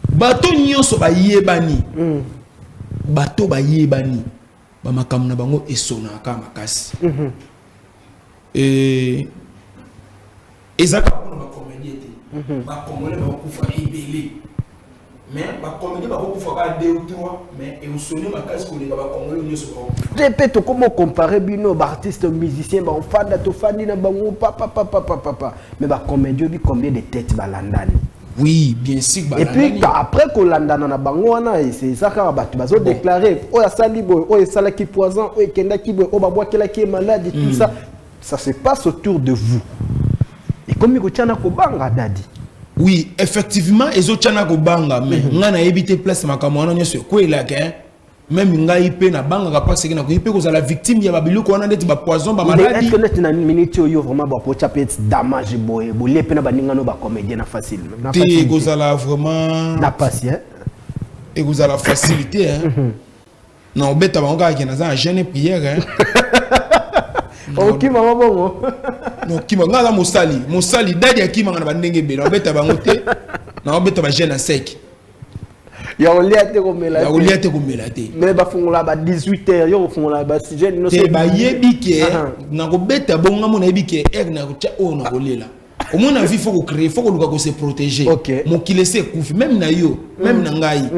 S1: bato nyonso bayebani. Bato bayebani, bamakambo na bango esonaka makasi. Eza kaka mpona bacomédien te. Bacongolais bakokufa ebele, mais bacomédien bakokufa kaka deux ou trois, mais ekosone makasi koleka bacongolais nyonso bakokufa.
S2: Te mpe tokoma comparer bino baartiste musicien, baofanda, tofandi na bango papapapapapa, mais bacomédien obi combien de tête balandani?
S1: Oui, bien sûr.
S2: Et puis après kolandana na bango wana, eza kaka bato bazodéclare oyo asali boye, oyo esalaki poison, oyo ekendaki boye, oyo babwakelaki ye maladi, tout ça, ça se passe autour de vous. Ekomi kotia na kobanga, Dadi.
S1: Oui, effectivement, ezotia na kobanga, mais ngai nayebi te place makambo wana nyonso ekwelaka. Même ngai mpe nabangaka parce que nakoki mpe kozala victime ya babiloko wana, ndeti bapoison, bamaladi.
S2: Est-ce neti na minute oyo vraiment bakotya mpe damage boye, bolie mpe na baningano bacomédien na facile?
S1: Te, ekozala vraiment
S2: na pasi, hein?
S1: Ekozala facilité, hein? Na obeta bango kaka ke naza na jeûne, prière, hein?
S2: Okimama bongo?
S1: Nokima. Ngai aza mosali, mosali Dadi akimanga na bandenge ebele. Naobeta bango te, naobeta bajeûne na sec.
S2: Ya kolia te, komela.
S1: Ya kolia te, komela te.
S2: Mais bafungola ba 18 heures, yo kofungola basujet.
S1: Te, bayebi ke nakobeta bongo. Nga mo nayebi ke heure nakotya oyo nakolela. Omona, vie, faut kocréer, faut koluka kose protéger. Mokili esi ekufi, même na yo, même na ngai.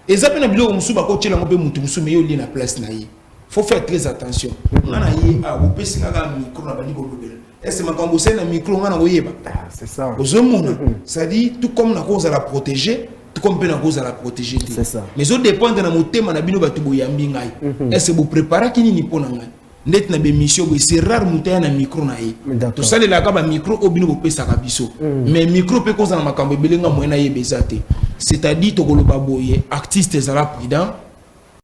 S1: Eza mpe na biloko mosusu bakotiela yango mpe motu mosusu, mais ye olie na place na ye. Faut faire très attention. Nga na ye bopesi nga kaka micro, na bandi kolobela ese makambo osali na micro, nga na koyeba.
S2: C'est ça.
S1: Ozomona, c'est-à-dire tout comme nakozala protégé, tout comme mpe nakozala protégé te.
S2: C'est ça.
S1: Mais ezodépendre na motema na bino bato boyambi ngai. Ese bopreparaki nini mpo na ngai? Ndeti na bémission boye, c'est rare moto aya na micro na ye. Tosalelaka bamicro oyo bino bopesaka biso, mais micro mpe kozala makambo ebele, nga moye nayeba eza te. C'est-à-dire tokoloba boye: artiste, ezala prudent.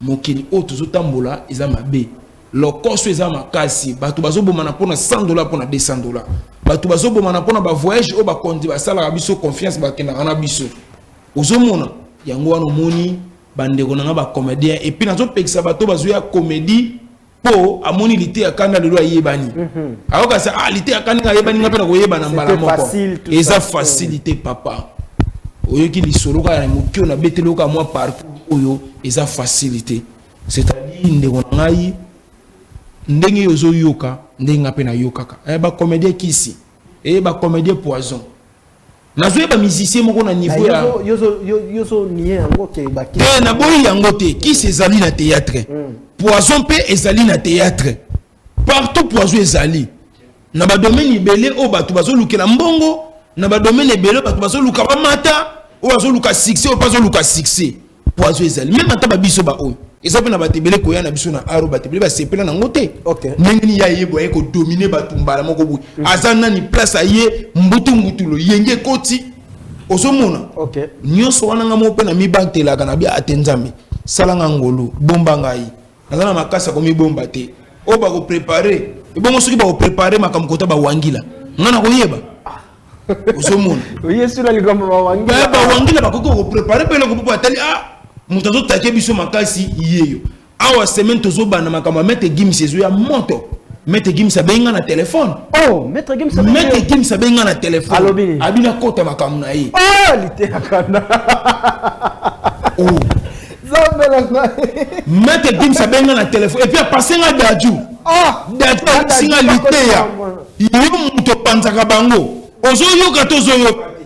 S1: Mokili oyo tozotambola eza mabe, lokoso eza makasi. Bato bazobomana mpona 100 dollar, mpona 200 dollar. Bato bazobomana mpona bavoyage oyo bakonzi basalaka biso confiance, bakendaka na biso. Ozomona yango wana, omoni bandeko na nga bacomédien. Et puis nazopekisa bato bazoya comédie mpo amoni lite ya kanda lelo ayebani, akokasa ah, lite ya kanda ayebani, nga mpe na koyebana mbala moko. Eza facilité, papa. Oyoki lisolo kaka na moki oyo nabeteli oka mwa parcours oyo, eza facilité. C'est-à-dire, ndeko na ngai, ndenge oyo ozoyoka, ndenge nga mpe nayokaka bacomédien kisi, bacomédien poison. Nazoyeba musicien moko na niveau ya te, naboyi yango te. Kisi ezali na théâtre, poison mpe ezali na théâtre, partout poison ezali na badomaine ebele oyo bato bazolukela mbongo, na badomaine ebele oyo bato bazoluka bamata, oyo bazoluka succès, oyo mpe azoluka succès. Poison ezali même ata babiso baoyo. Eza mpe na bato ebele koya na biso na aro, bato ebele basepela nango te. Ndenge nini ya ye boye aye kodominer bato mbala moko boye? Aza nani? Place aye mbutu mbutu yenge ekoti, ozomona. Nyonso wana, nga moko mpe na mibantelaka na bia ate: Nzambe, salanga ngolu, bomba ngai, naza na makasi ya komibomba te. Oyo bakoprépare ebongo, soki bakoprépare makambo kota bawangila, nga na koyeba, ozomona.
S2: Yesu na likambo bawangila.
S1: Bawangila bakoki koprépare mpe eloko mpo atali: ah, moto azotake biso makasi yeyo awa. Semaine tozobanda, makambo ya Maître Gims ezoya moto. Maître Gims abengi nga na telefone.
S2: Oh, Maître Gims?
S1: Maître Gims abengi nga na telefone.
S2: Alobi nini?
S1: Abina kota makambo na ye.
S2: Oh, liteyakana.
S1: Oh.
S2: Nzambe na ngai.
S1: Maître Gims abengi nga na telefone et puis apase nga Dadju.
S2: Ah.
S1: Dadju ayebisi nga: liteya yo, moto opanzaka bango, ozoyoka to ozoyoka te?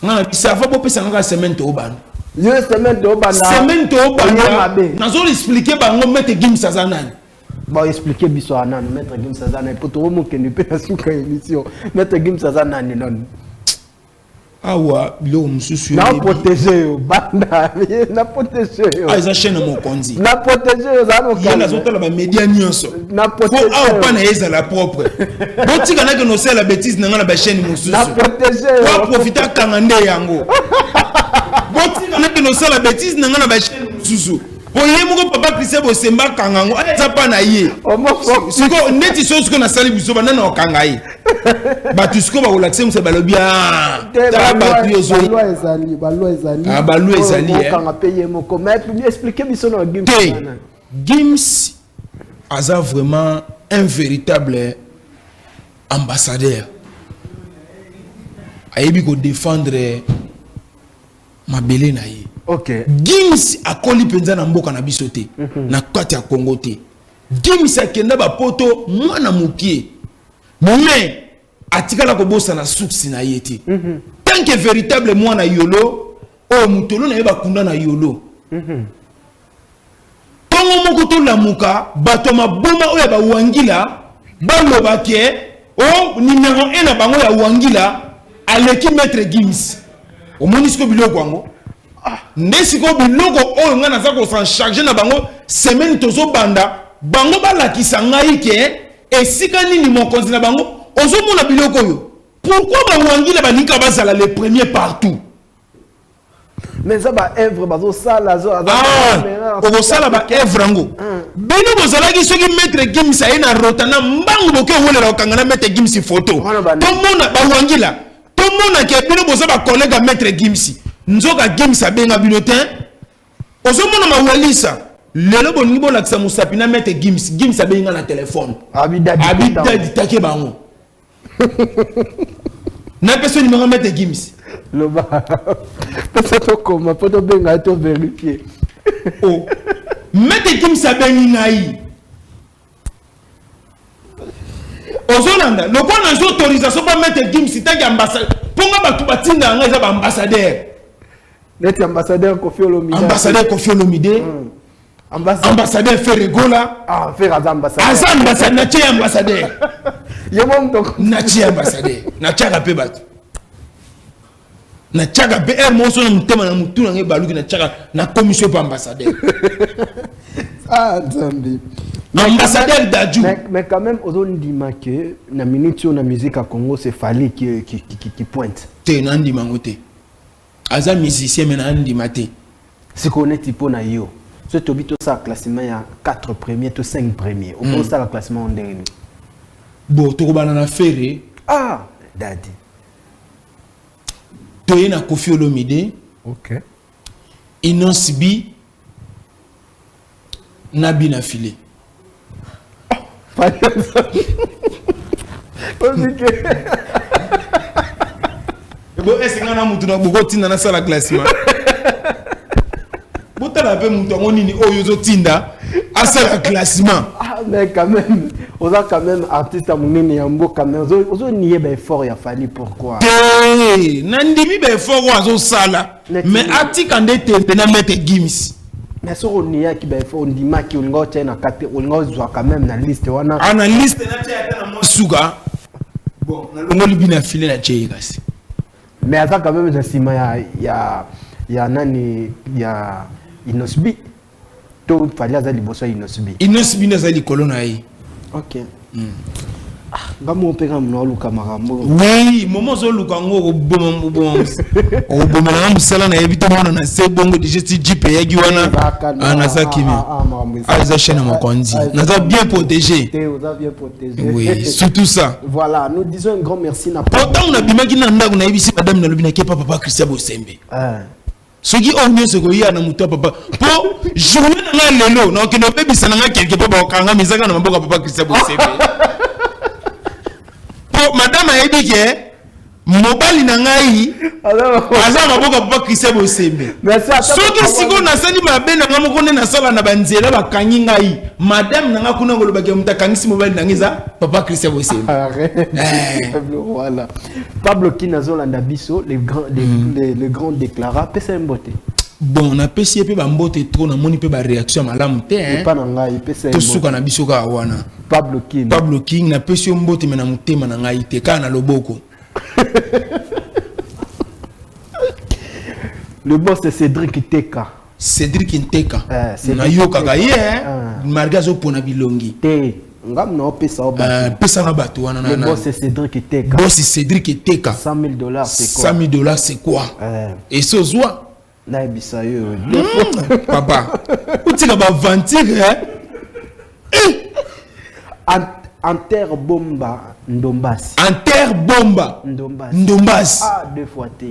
S1: Nga na biso ava bopesa nga kaka semaine toobanda.
S2: Yo, semaine toobanda.
S1: Semaine
S2: Oye
S1: toobanda.
S2: Mabe.
S1: Nazo expliquer bango Maître Gims aza nani.
S2: Bon, expliquer biso ya nani Maître Gims aza nani, po tokomokende mpe na suka émission. Maître Gims aza nani nani?
S1: Awa biloko mosusu
S2: Na
S1: oyebi.
S2: Protege yo, banda na protege yo.
S1: Ah, eza chaîne ya mokonzi.
S2: Na protege yo, ozala
S1: Ye
S2: mokali.
S1: nazotala bamédia nyonso.
S2: Na
S1: fo
S2: protege
S1: awa
S2: yo.
S1: mpa na ye ezala propre. Botika nake nosala bétise na ngai na bachaîne mosusu.
S2: Na protege yo.
S1: Po aprofite akanga nde yango. Botika nake nosala bétise na ngai na bachaîne mosusu, po ye moko papa Christian Bosemba akanga yango, eza mpa na ye. Sikoyo neti so sikoyo nasali biso banda na okanga ye, bato sikoyo bakolakisa mosa, balobi: "Ah, tala bato yo
S2: Baloi ezali, baloi ezali.
S1: Ah, baloi ezali, eh.
S2: Okanga mpe ye moko, mais explique biso na Gims.
S1: Te, Gims aza vraiment un véritable ambassadeur, ayebi kodéfendre mabele na ye. Gims akoli mpenza na mboka na biso te, na kati ya Congo te. Gims akenda bapoto mwana mokie, mais atikala kobosana suksi na ye te. Tant que véritable mwana Yolo, oyo motolo na ye bakunda na Yolo. Ntongo moko tolamuka, bato ya maboma oyo ya bawangila baloba ke o numéro 1 na bango ya wangila aleki Maître Gims. Omoni sikoyo biloko yango nde sikoyo biloko oyo ngai naza kosan charge na bango. Semaine tozobanda, bango balakisa ngai ke esika nini mokonzi na bango. Ozomona biloko oyo, pourquoi bawangila balingi bazala le premier partout?
S2: Mais eza baœuvre bazosala.
S1: Ah, okosala baœuvre yango, bino bozalaki. Soki Maître Gims aye na rota na mbangu, boke owelela kokanga na Maître Gims photo. Tomona bawangila, tomona ke bino boza bacollègue ya Maître Gims. Nzoka Gims abenga bino te. Ozomona mawalisa lelo, bolingi bolakisa mosapi na Maître Gims. Gims abenga na telefone, abidadi take bango. Napesa numéro Maître Gims.
S2: Loba, pesa tokoma mpo tobenga ye, toverifie.
S1: Oh. Maître Gims abengi ngai, ozolanda lokola nazwi autorisation mpa Maître Gims tanki ambassadeur, mpo nga bato batinda yanga eza baambassadeur.
S2: Neti ambassadeur Kofi Olomide.
S1: Ambassadeur Kofi Olomide. Ambassadeur Ferre Gola.
S2: Ah, Ferre aza ambassadeur?
S1: Aza ambassadeur, natie ambassadeur.
S2: Ye mo moto.
S1: Natie ambassadeur, natiaka mpe bato, natiaka mpe aire moko so na motema na motu na ngai baluki, natiaka na commission mpe ambassadeur.
S2: Ah, Nzambe.
S1: Ambassadeur Dadju.
S2: Mais quand même, ozondima ke na minute oyo, na musique ya Congo, c'est Fally qui pointe?
S1: Te, nandima yango te. Aza musicien, mais nandima te.
S2: Sikoyo neti mpo na yo, so tobi tosala classement ya 4 premier to 5 premier, okosala classement ndenge nini?
S1: Bon, tokobanda na Ferre.
S2: Ah, dadi.
S1: Toye na Kofi Olomide. Innoss'B na Bina File.
S2: Fally ozike.
S1: Bo ese nga na mutu na bokotinda nasala classement, botala mpe mutu yango nini oyo ozotinda asala classement.
S2: Ah, mais quand même, oza quand même artiste ya monene ya mboka, mais ozonie baeffort ya Fally, pourquoi?
S1: Te, nandimi baeffort oyo azosala, mais atika nde tembe na Maître Gims.
S2: Mais soki oniaki baeffort, ondimaki, olinga otia na kati, olinga ozwa quand même na liste wana.
S1: Ah, na liste natia ata na mwa suka. Bon, nalongoli Bina File, na tie ye kasi.
S2: Mais aza quand même na nsima ya nani, ya Innoss'B. To Fally aza liboso ya Innoss'B?
S1: Innoss'B nde aza likolo na ye.
S2: Ok. Ah, nga moko mpe kaka mona oluka makambo.
S1: Oui, momo ozoluka yango, okobomelanga mosala. Nayebi te, mwana na se bongo déjà ti jeep eyaki wana. Ah, naza kimia. Ah, eza chaîne ya mokonzi, naza bien protégé.
S2: Te, oza bien protégé.
S1: Oui, surtout ça.
S2: Voilà, nous disons un grand merci na
S1: Po ntango nabimaki na ndako, nayebisi madame, nalobi nake pa papa Christian Bosembe.
S2: Ah.
S1: Soki oyo nyonso ekoya na moto ya papa, mpo journée na ngai lelo nakokende obebisa na ngai quelque mpo bakokangama, ezaka na maboko ya papa Christian Bosembe, mpo madame ayebi ke mobali na ngai aza na maboko ya papa Christian Bosembe.
S2: Merci, ata
S1: soki
S2: papa.
S1: Sikoyo nasali mabe na ngai moko nde nasala na banzela, bakangi ngai, madame na ngai kuna kolobaki moto akangisi mobali na ngai eza papa Christian Bosembe.
S2: Arrête.
S1: Eh.
S2: Voilà. Pablo Kinazolanda biso, le grand déclara, pesa ye mbote.
S1: Bon, napesi ye mpe bambote trop, namoni mpe baréaction ya malamu te, hein.
S2: Epa na ngai, pesa ye mbote.
S1: Tosuka na biso kaka wana.
S2: Pablo King.
S1: Pablo King, napesi yo mbote, me na motema na ngai te, kaka na loboko.
S2: Le boss, c'est Cédric Teka.
S1: Cédric Nteka.
S2: Eh, Cédric
S1: Nayokaka
S2: Nteka.
S1: ye, hein.
S2: Ah.
S1: Malgré azopona bilongi.
S2: Te, ngam na opesa o bato.
S1: Pesanga bato wana
S2: Le boss, c'est Cédric Teka.
S1: Boss Cédric Teka.
S2: 100 000 $, c'est quoi?
S1: 100 000 $, c'est quoi?
S2: Eh,
S1: ese ozwa.
S2: Nayebisa yo.
S1: Papa, otika baventure, hein?
S2: Anter Bomba Ndombasi.
S1: Anter Bomba.
S2: Ndombasi.
S1: Ndombasi.
S2: Ah, deux fois te.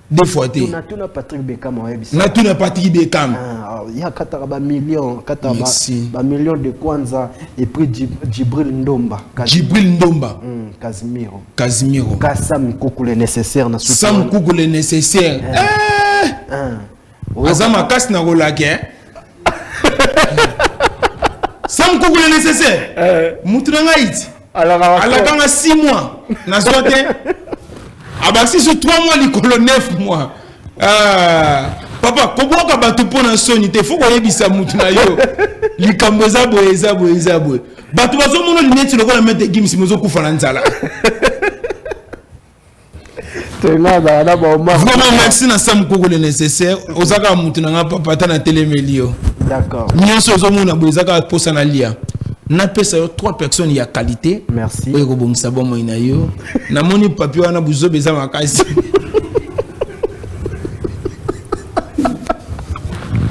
S1: Deux fois te.
S2: Tuna, tuna Patrick Bekam, oyebisa.
S1: Natuna Patrick Bekam.
S2: Ah, ya kataka bamillion, kataka
S1: Merci.
S2: bamillion de kwanza, et puis Djibril Ndomba.
S1: Djibril Ndomba.
S2: Casimiro.
S1: Casimiro.
S2: Ka Sam Kuku le nécessaire na suki
S1: Sam
S2: wana.
S1: Kuku le nécessaire. Eh!
S2: Ah.
S1: Aza makasi na kolaka, eh? Sam Kuku le nécessaire, mutu na ngai ti alakanga 6 mois, nazwa te, abakisi so 3 mois likolo, 9 mois. Ah, papa, kobwaka bato mpo na soni te, fo koyebisa mutu na yo likambo eza boye, eza boye, eza boye. Bato bazomona lineti lokola Maître Gims, mozokufa na nzala.
S2: Tenga na ba Omar.
S1: Vraiment, merci na Sam Koko le nécessaire. Oza kaka mutu na nga, papa, ata na telemeli yo. Nyonso ozomona boye eza kaka mposa na lia. Napesa yo trois personnes ya qualité.
S2: Merci.
S1: Oyo ekobongisa bomoi na yo. Namoni papier wana, buzoba eza makasi.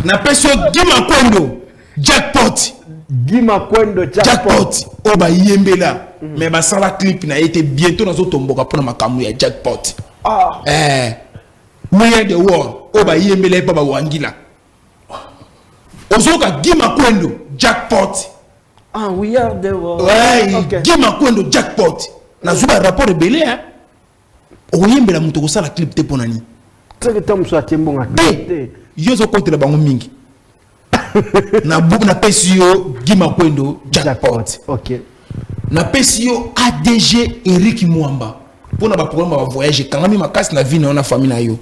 S1: Napesi yo Guy Makwendo Jackpot.
S2: Guy Makwendo Jackpot.
S1: Jackpot oyo bayembela, mais basala clip na ye te. Bientôt nazotomboka mpona makambo ya Jackpot.
S2: Ah.
S1: Eh, We Are the World oyo bayembela ye mpa bawangila, ozoyoka Guy Makwendo Jackpot.
S2: Ah, We Are the World.
S1: Ouais.
S2: Ok.
S1: Guy Makwendo Jackpot, nazwi barapport ebele, hein. Okoyembela moto, kosala clip te, mpo na nini?
S2: Soki ntango mosusu atie mbongo.
S1: Te, yo ozokotela bango mingi. Na buku napesi yo Guy Makwendo Jackpot.
S2: Ok.
S1: Napesi yo ADG Eric Mwamba mpona baproblème ya bavoyage ekangami makasi na vie na yo na famille na yo.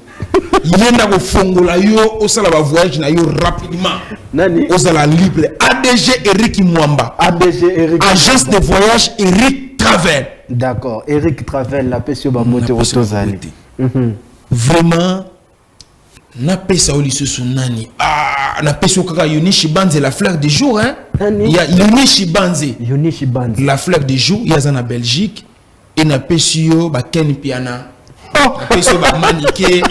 S1: Ye nda kofongola yo, osala bavoyage na yo rapidement.
S2: Nani?
S1: Ozala libre. ADG Eric Mwamba.
S2: ADG Eric.
S1: Agence de voyage Eric Travel.
S2: D'accord, Eric Travel, napesi yo bambote.
S1: Napesi yo
S2: Tozali.
S1: bambote. Vraiment, napesa yo lisusu nani? Ah, napesi yo kaka Yonishi Banze, la fleur du jour, hein?
S2: Nani?
S1: Ya Yonishi Banze.
S2: Yonishi Banze.
S1: La fleur du jour, ye aza na Belgique. E napesi yo baken Piana, napesi yo bamanike,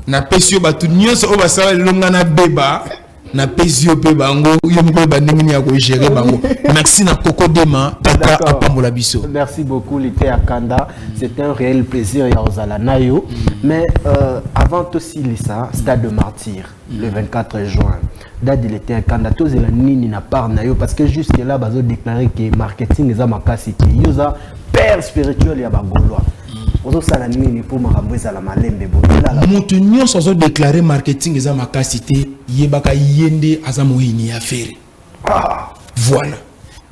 S1: napesi yo bato nyonso oyo basala lelo nga nabeba, napesi yo mpe bango, yo moko oyeba ndenge nini ya kogérer bango. Merci na Koko Dema, tata. Apambola biso.
S2: Merci beaucoup, Lité Akanda. C'est un réel plaisir, ya ozala na yo. Mais avant tosilisa, Stade de Martyr, le 24 juin. Dadi Lité Akanda, tozela nini na part na yo? Parce que jusque là, bazo déclarer que marketing eza makasi te. Yo za père spirituel ya ba Gaulois. Ozosala nini pour makambo ezala malembe boye? Elala.
S1: Moto nyonso azodéclarer marketing eza makasi te, yebaka ye nde aza moyini ya Ferre. Voilà.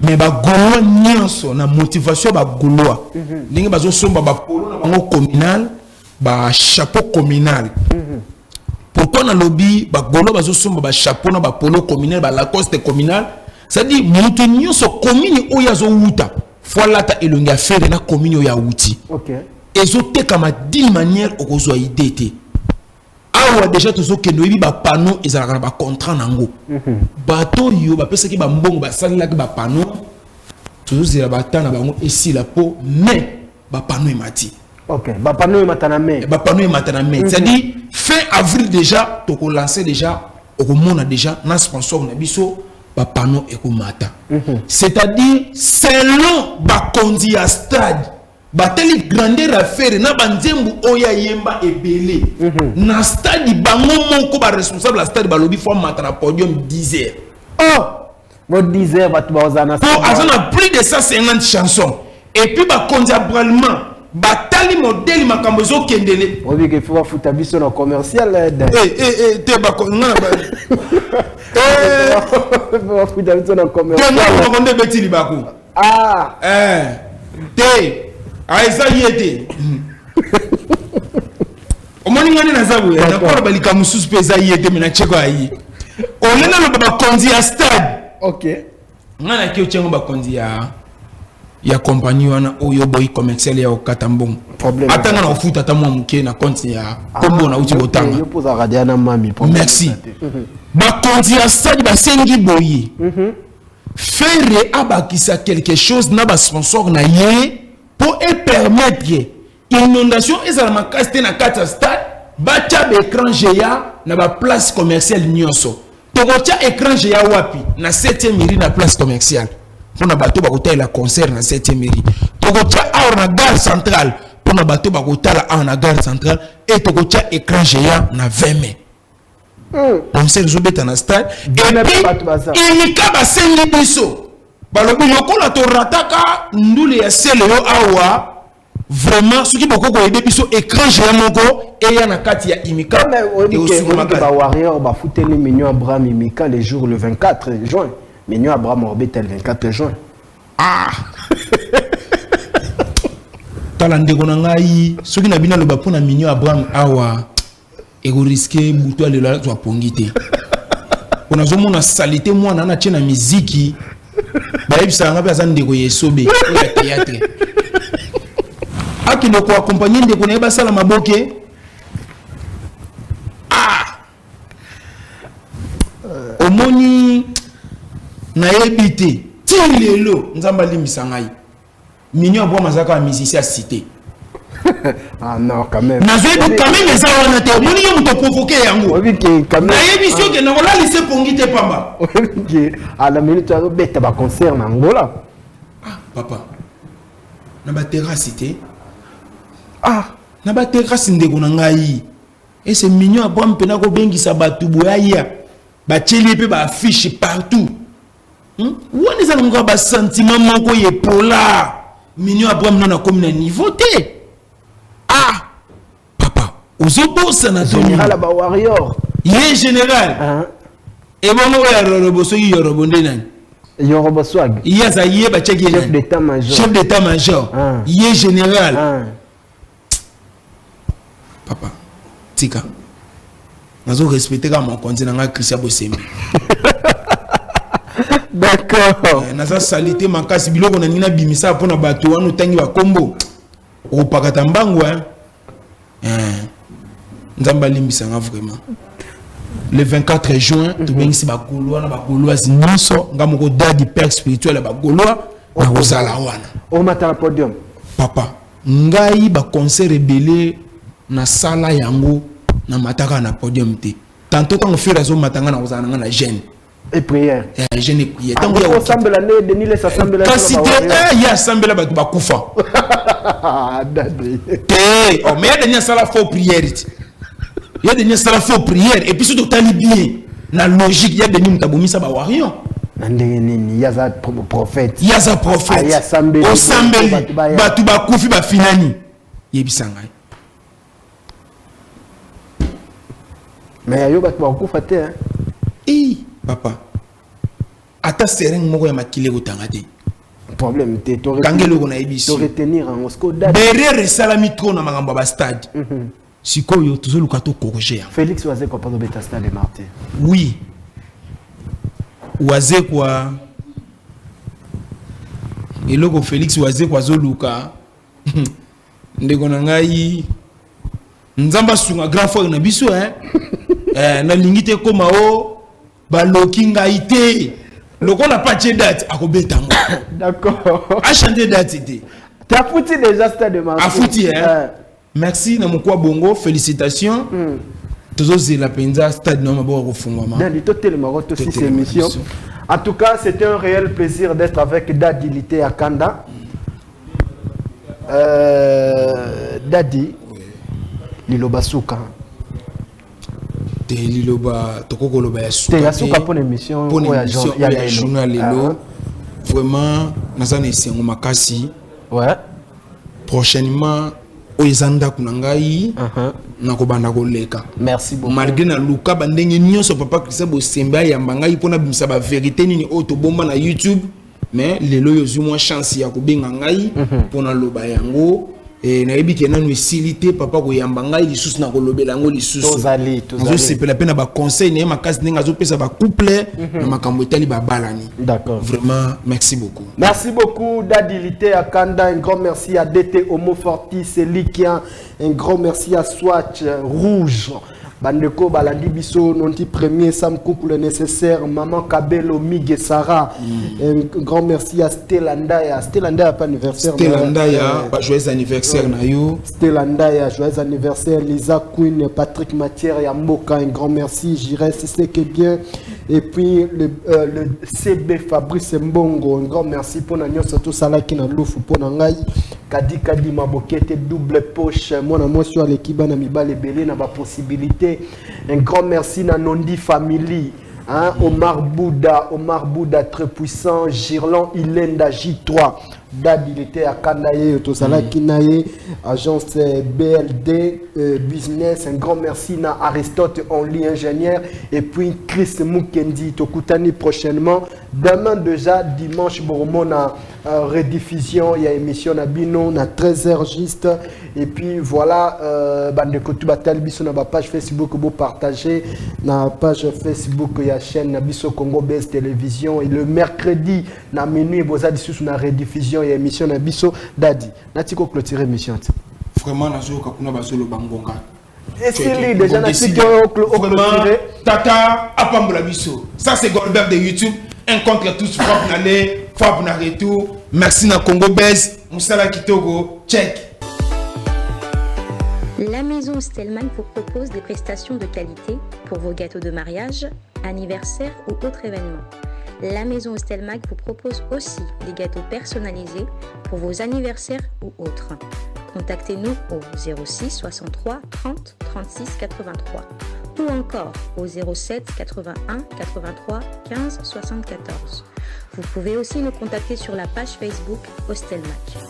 S1: Mais bagaulois nyonso na motivation ya bagaulois, ndenge bazosomba bapolo na bango communal, bachapeau communal. Pourquoi nalobi bagaulois bazosomba bachapeau na bapolo communal, balacoste communal? C'est-à-dire moto nyonso, commune oyo azowuta, fo alata elongi ya Ferre na commune oyo awuti. Ezotekama d'une manière okozwa idée te. Awa déjà tozokende, oyebi bapanneau ezalaka na bacontrat nango. Bato oyo bapesaki bambongo, basalelaki bapanneau, tozozela bata na bango esila mpo mai bapanneau emati.
S2: Ok, bapanneau emata na mai.
S1: Bapanneau emata na mai, c'est-à-dire fin avril déjà tokolancer déjà, okomona déjà na sponsor na biso bapanneau ekomata. C'est-à-dire selon bakonzi ya stade, batali grandeur affaire na banzembo oyo ayemba ebele na stade, bango moko baresponsable ya stade balobi faut amata na podium 10 heures.
S2: Oh, bo 10 heures bato bazala na
S1: Po aza na plus de 150 chansons. Et puis bakonzi ya Bralima batali modèle makambo ezokendele.
S2: Oyebi ke faut bafuta biso na commercial.
S1: Eh, eh, eh, te, nga na
S2: Bafuta biso na
S1: te,
S2: commercial.
S1: Nga monoko nde ebeti libaku.
S2: Ah.
S1: Eh, te, ah, eza ye te. Omoni nga nde naza boye, nakoloba likambo mosusu mpe eza ye te, me natieko ya ye ole naloba bakonzi ya stade. Nga naki otiango bakonzi ya compagnie wana oyo boyi commercial ya kokata mbongo.
S2: Problème.
S1: Ata nga na kofuta ata mwa moke na compte ya kombo nauti kotanga.
S2: Yo mpo ozalaka deya na mami, problème
S1: Merci.
S2: eza te.
S1: Bakonzi ya stade basengi boye: Ferre abakisa quelque chose na basponsor na ye mpo epermettre inondation ezala makasi te na kati ya stade. Batya baécran géant na baplace commerciale nyonso. Tokotya écran géant wapi? Na 7e rue, na place commerciale, mpona bato bakotalela concert na 7e rue. Tokotya awa na gare centrale, mpona bato bakotala awa na gare centrale. E tokotya écran géant na 20 mai, concert ezobeta na stade.
S2: 20 mai, bato baza.
S1: Elika basengi biso, balobi lokola torataka ndule ya sele yo awa, vraiment soki bokoki koyede biso écran géant moko eya na kati ya Imika.
S2: Mais oyebi ke
S1: Eosunga
S2: oyebi ke
S1: makasi.
S2: Bawarrior bafuteli Mignon Abraham Imika le jour le 24 juin. Mignon Abraham obeta le 24 juin.
S1: Ah, tala ndeko na ngai, soki na bino aloba mpo na Mignon Abraham awa, ekorisquer butu ya lelo azwa pongi te, mpo nazomona saleté mwana ana tie na miziki. Bayebisaka nga mpe aza ndeko ya Esobe oyo ya théâtre, akende koaccompagner ndeko na ye basala maboke. Ah, omoni, nayebi te ti lelo, Nzambe alimbisa ngai, Mignon Abraham aza kaka musicien ya cité.
S2: Ah non, quand même.
S1: Nazoyebi quand même eza wana te. Omoni, yo moto provoquer yango.
S2: Oyebi ke quand même.
S1: Nayebi soki okenda kolalisa epongi te pamba.
S2: Oyebi ke à la minute azobeta baconcert na Angola.
S1: Ah papa, na baterrasse te.
S2: Ah.
S1: Na baterrasse, ndeko na ngai, ese Mignon Abraham mpena kobengisa bato boye aya, batieli ye mpe baaffiche partout. Wana eza nango kaka basentiment moko yepola. Mignon Abraham nano akomi na niveau te. Ah papa, ozobosana to nini?
S2: Général ya bawarrior.
S1: Ye général.
S2: Hein?
S1: Ebongo oyo ya Rorobo, soki Yorobo nde nani?
S2: Yorobo Swag.
S1: Ye aza, ye batiaki ye
S2: Chef
S1: nani?
S2: d'état major.
S1: Chef d'état major.
S2: Ah.
S1: Ye général.
S2: Ah.
S1: Papa, tika, nazo respecter kaka mokonzi na ngai Christian Bosembe.
S2: D'accord.
S1: Eh, naza saleté makasi, biloko na ningi nabimisa mpona bato wana otangi bakombo, okopakata mbangu, hein? Eh, Nzambe alimbisanga vraiment. Le 24 juin tobengisi bagaulois na bagauloise nyonso. Nga moko dadi, père spirituel ya bagaulois, nakozala wana.
S2: Omata na podium?
S1: Papa, ngai baconcert ebele nasala yango, namataka na podium te. Tantôt ntango Ferre azomata, nga nakozala na nga na jeûne.
S2: Et prière.
S1: Eh, jeûne et prière. Ntango ya
S2: Osambela nde Denis Les asambela.
S1: Kasi te, eh, ye asambela bato bakufa.
S2: Dadi.
S1: Te, oh, mais ya Denis asala faux prière ti, ya Denis asala faux prière. Et puis soki totali bien na logique, ya Denis moto abomisa bawarrior.
S2: Na ndenge nini? Ye aza prophète.
S1: Ye aza prophète.
S2: Aye asambeli.
S1: Osambeli.
S2: Bato baya.
S1: Bato bakufi, bafinani, yebisa ngai.
S2: Mais yo bato bakokufa te, hein?
S1: Ei papa, ata seringue moko ya makili ekotanga te.
S2: Problème te.
S1: Kanga eloko nayebi si.
S2: Toretenir yango siko date.
S1: Berere esalami trop na makambo ya bastade. Sikoyo tozoluka tocorriger yango.
S2: Félix Wazekwa mpo azobeta stade de Martyr.
S1: Oui, Wazekwa, eloko Félix Wazekwa azoluka, ndeko na ngai, Nzambe asunga grand frère na biso, hein. Nalingi te koma o baloki ngai te. Lokola patie date, akobeta yango.
S2: D'accord.
S1: Achange date te.
S2: Afuti déjà stade de Martyrs.
S1: Afuti, hein. Merci na mokwa bongo, félicitations. Tozozela mpenza stade na maboko kofungwama.
S2: Dadi, totelemako tosi
S1: Totelema
S2: émission.
S1: biso.
S2: En tout cas, c'était un réel plaisir d'être avec Dadi Lité Akanda. Dadi, liloba suka.
S1: Te, liloba tokoki koloba ya
S2: Te, ya suka mpona émission
S1: mpona
S2: oyo ya
S1: émission
S2: ya
S1: oyo ya
S2: lelo.
S1: journal lelo. Vraiment naza na esengo makasi. Prochainement, oyo eza ndako na ngai, nakobanda koleka.
S2: Merci beaucoup.
S1: Malgré naluka bandenge nyonso papa Christian Bosembe ayamba ngai mpona bimisa bavérité nini oyo tobomba na YouTube, mais lelo oyo ozwi mwa chance ya kobenga ngai mpona loba yango. Nayebi ke nanu esili te, papa koyamba ngai lisusu na kolobela yango lisusu.
S2: Tozali, tozali.
S1: Nazosepela mpe na baconseil na ye makasi, ndenge azopesa bacouple na makambo etali babalani.
S2: D'accord.
S1: Vraiment, merci beaucoup.
S2: Merci beaucoup, Dadi Lité Akanda. Un grand merci à DT Homo Fortis Elikian. Un grand merci à Swatch Rouge. Bandeko balandi biso, Nonti Premier, Sam Couple le nécessaire, Maman Kabelo, Migue Sarah. Un grand merci à Stella Ndaya. Stella Ndaya, pas anniversaire.
S1: Stella
S2: mais,
S1: Ndaya, ba joyeux anniversaire na yo.
S2: Stella Ndaya, joyeux anniversaire. Lisa Queen, Patrick Matière, Yamboka, un grand merci. J'irai si c'est que bien. Et puis le CB Fabrice Mbongo, un grand merci pour Nanyo, surtout Salah qui n'a louf pour Nangai. Kadi Kadi Mabokete, double poche. Moi, moi, sur l'équipe, na mibale belé, na ba possibilité. Un grand merci na Nondi Family. Hein, Omar Bouddha, Omar Bouddha très puissant, Girlan Ilenda J3, Dadi il était à Kandaye, Tozala Kinaye, agence BLD Business, un grand merci na Aristote Only ingénieur, et puis Chris Mukendi, Tokutani prochainement. Demain déjà, dimanche, Boromona rediffusion, il y a émission na bino, na 13h juste, et puis voilà, bandeko tu batali biso na ba page Facebook, bo partager, na page Facebook, il y a chaîne na biso Congo Best Télévision, et le mercredi, na minuit, boza lisusu na rediffusion, il y a émission na biso. Dadi, natiko clôturer émission.
S1: Vraiment, nazoyoka kuna bazoloba ngonga.
S2: Esili déjà, natiki clôturer.
S1: Tata apambola biso. Ça, c'est Goldberg de YouTube. Un contre tous, frappe na aller, frappe na retour. Merci na Congo Best, mosala kitoko, check.
S3: La maison Stellman vous propose des prestations de qualité pour vos gâteaux de mariage, anniversaire ou autres événements. La maison Stelmag vous propose aussi des gâteaux personnalisés pour vos anniversaires ou autres. Contactez-nous au 06 63 30 36 83 ou encore au 07 81 83 15 74. Vous pouvez aussi nous contacter sur la page Facebook Ostelmac.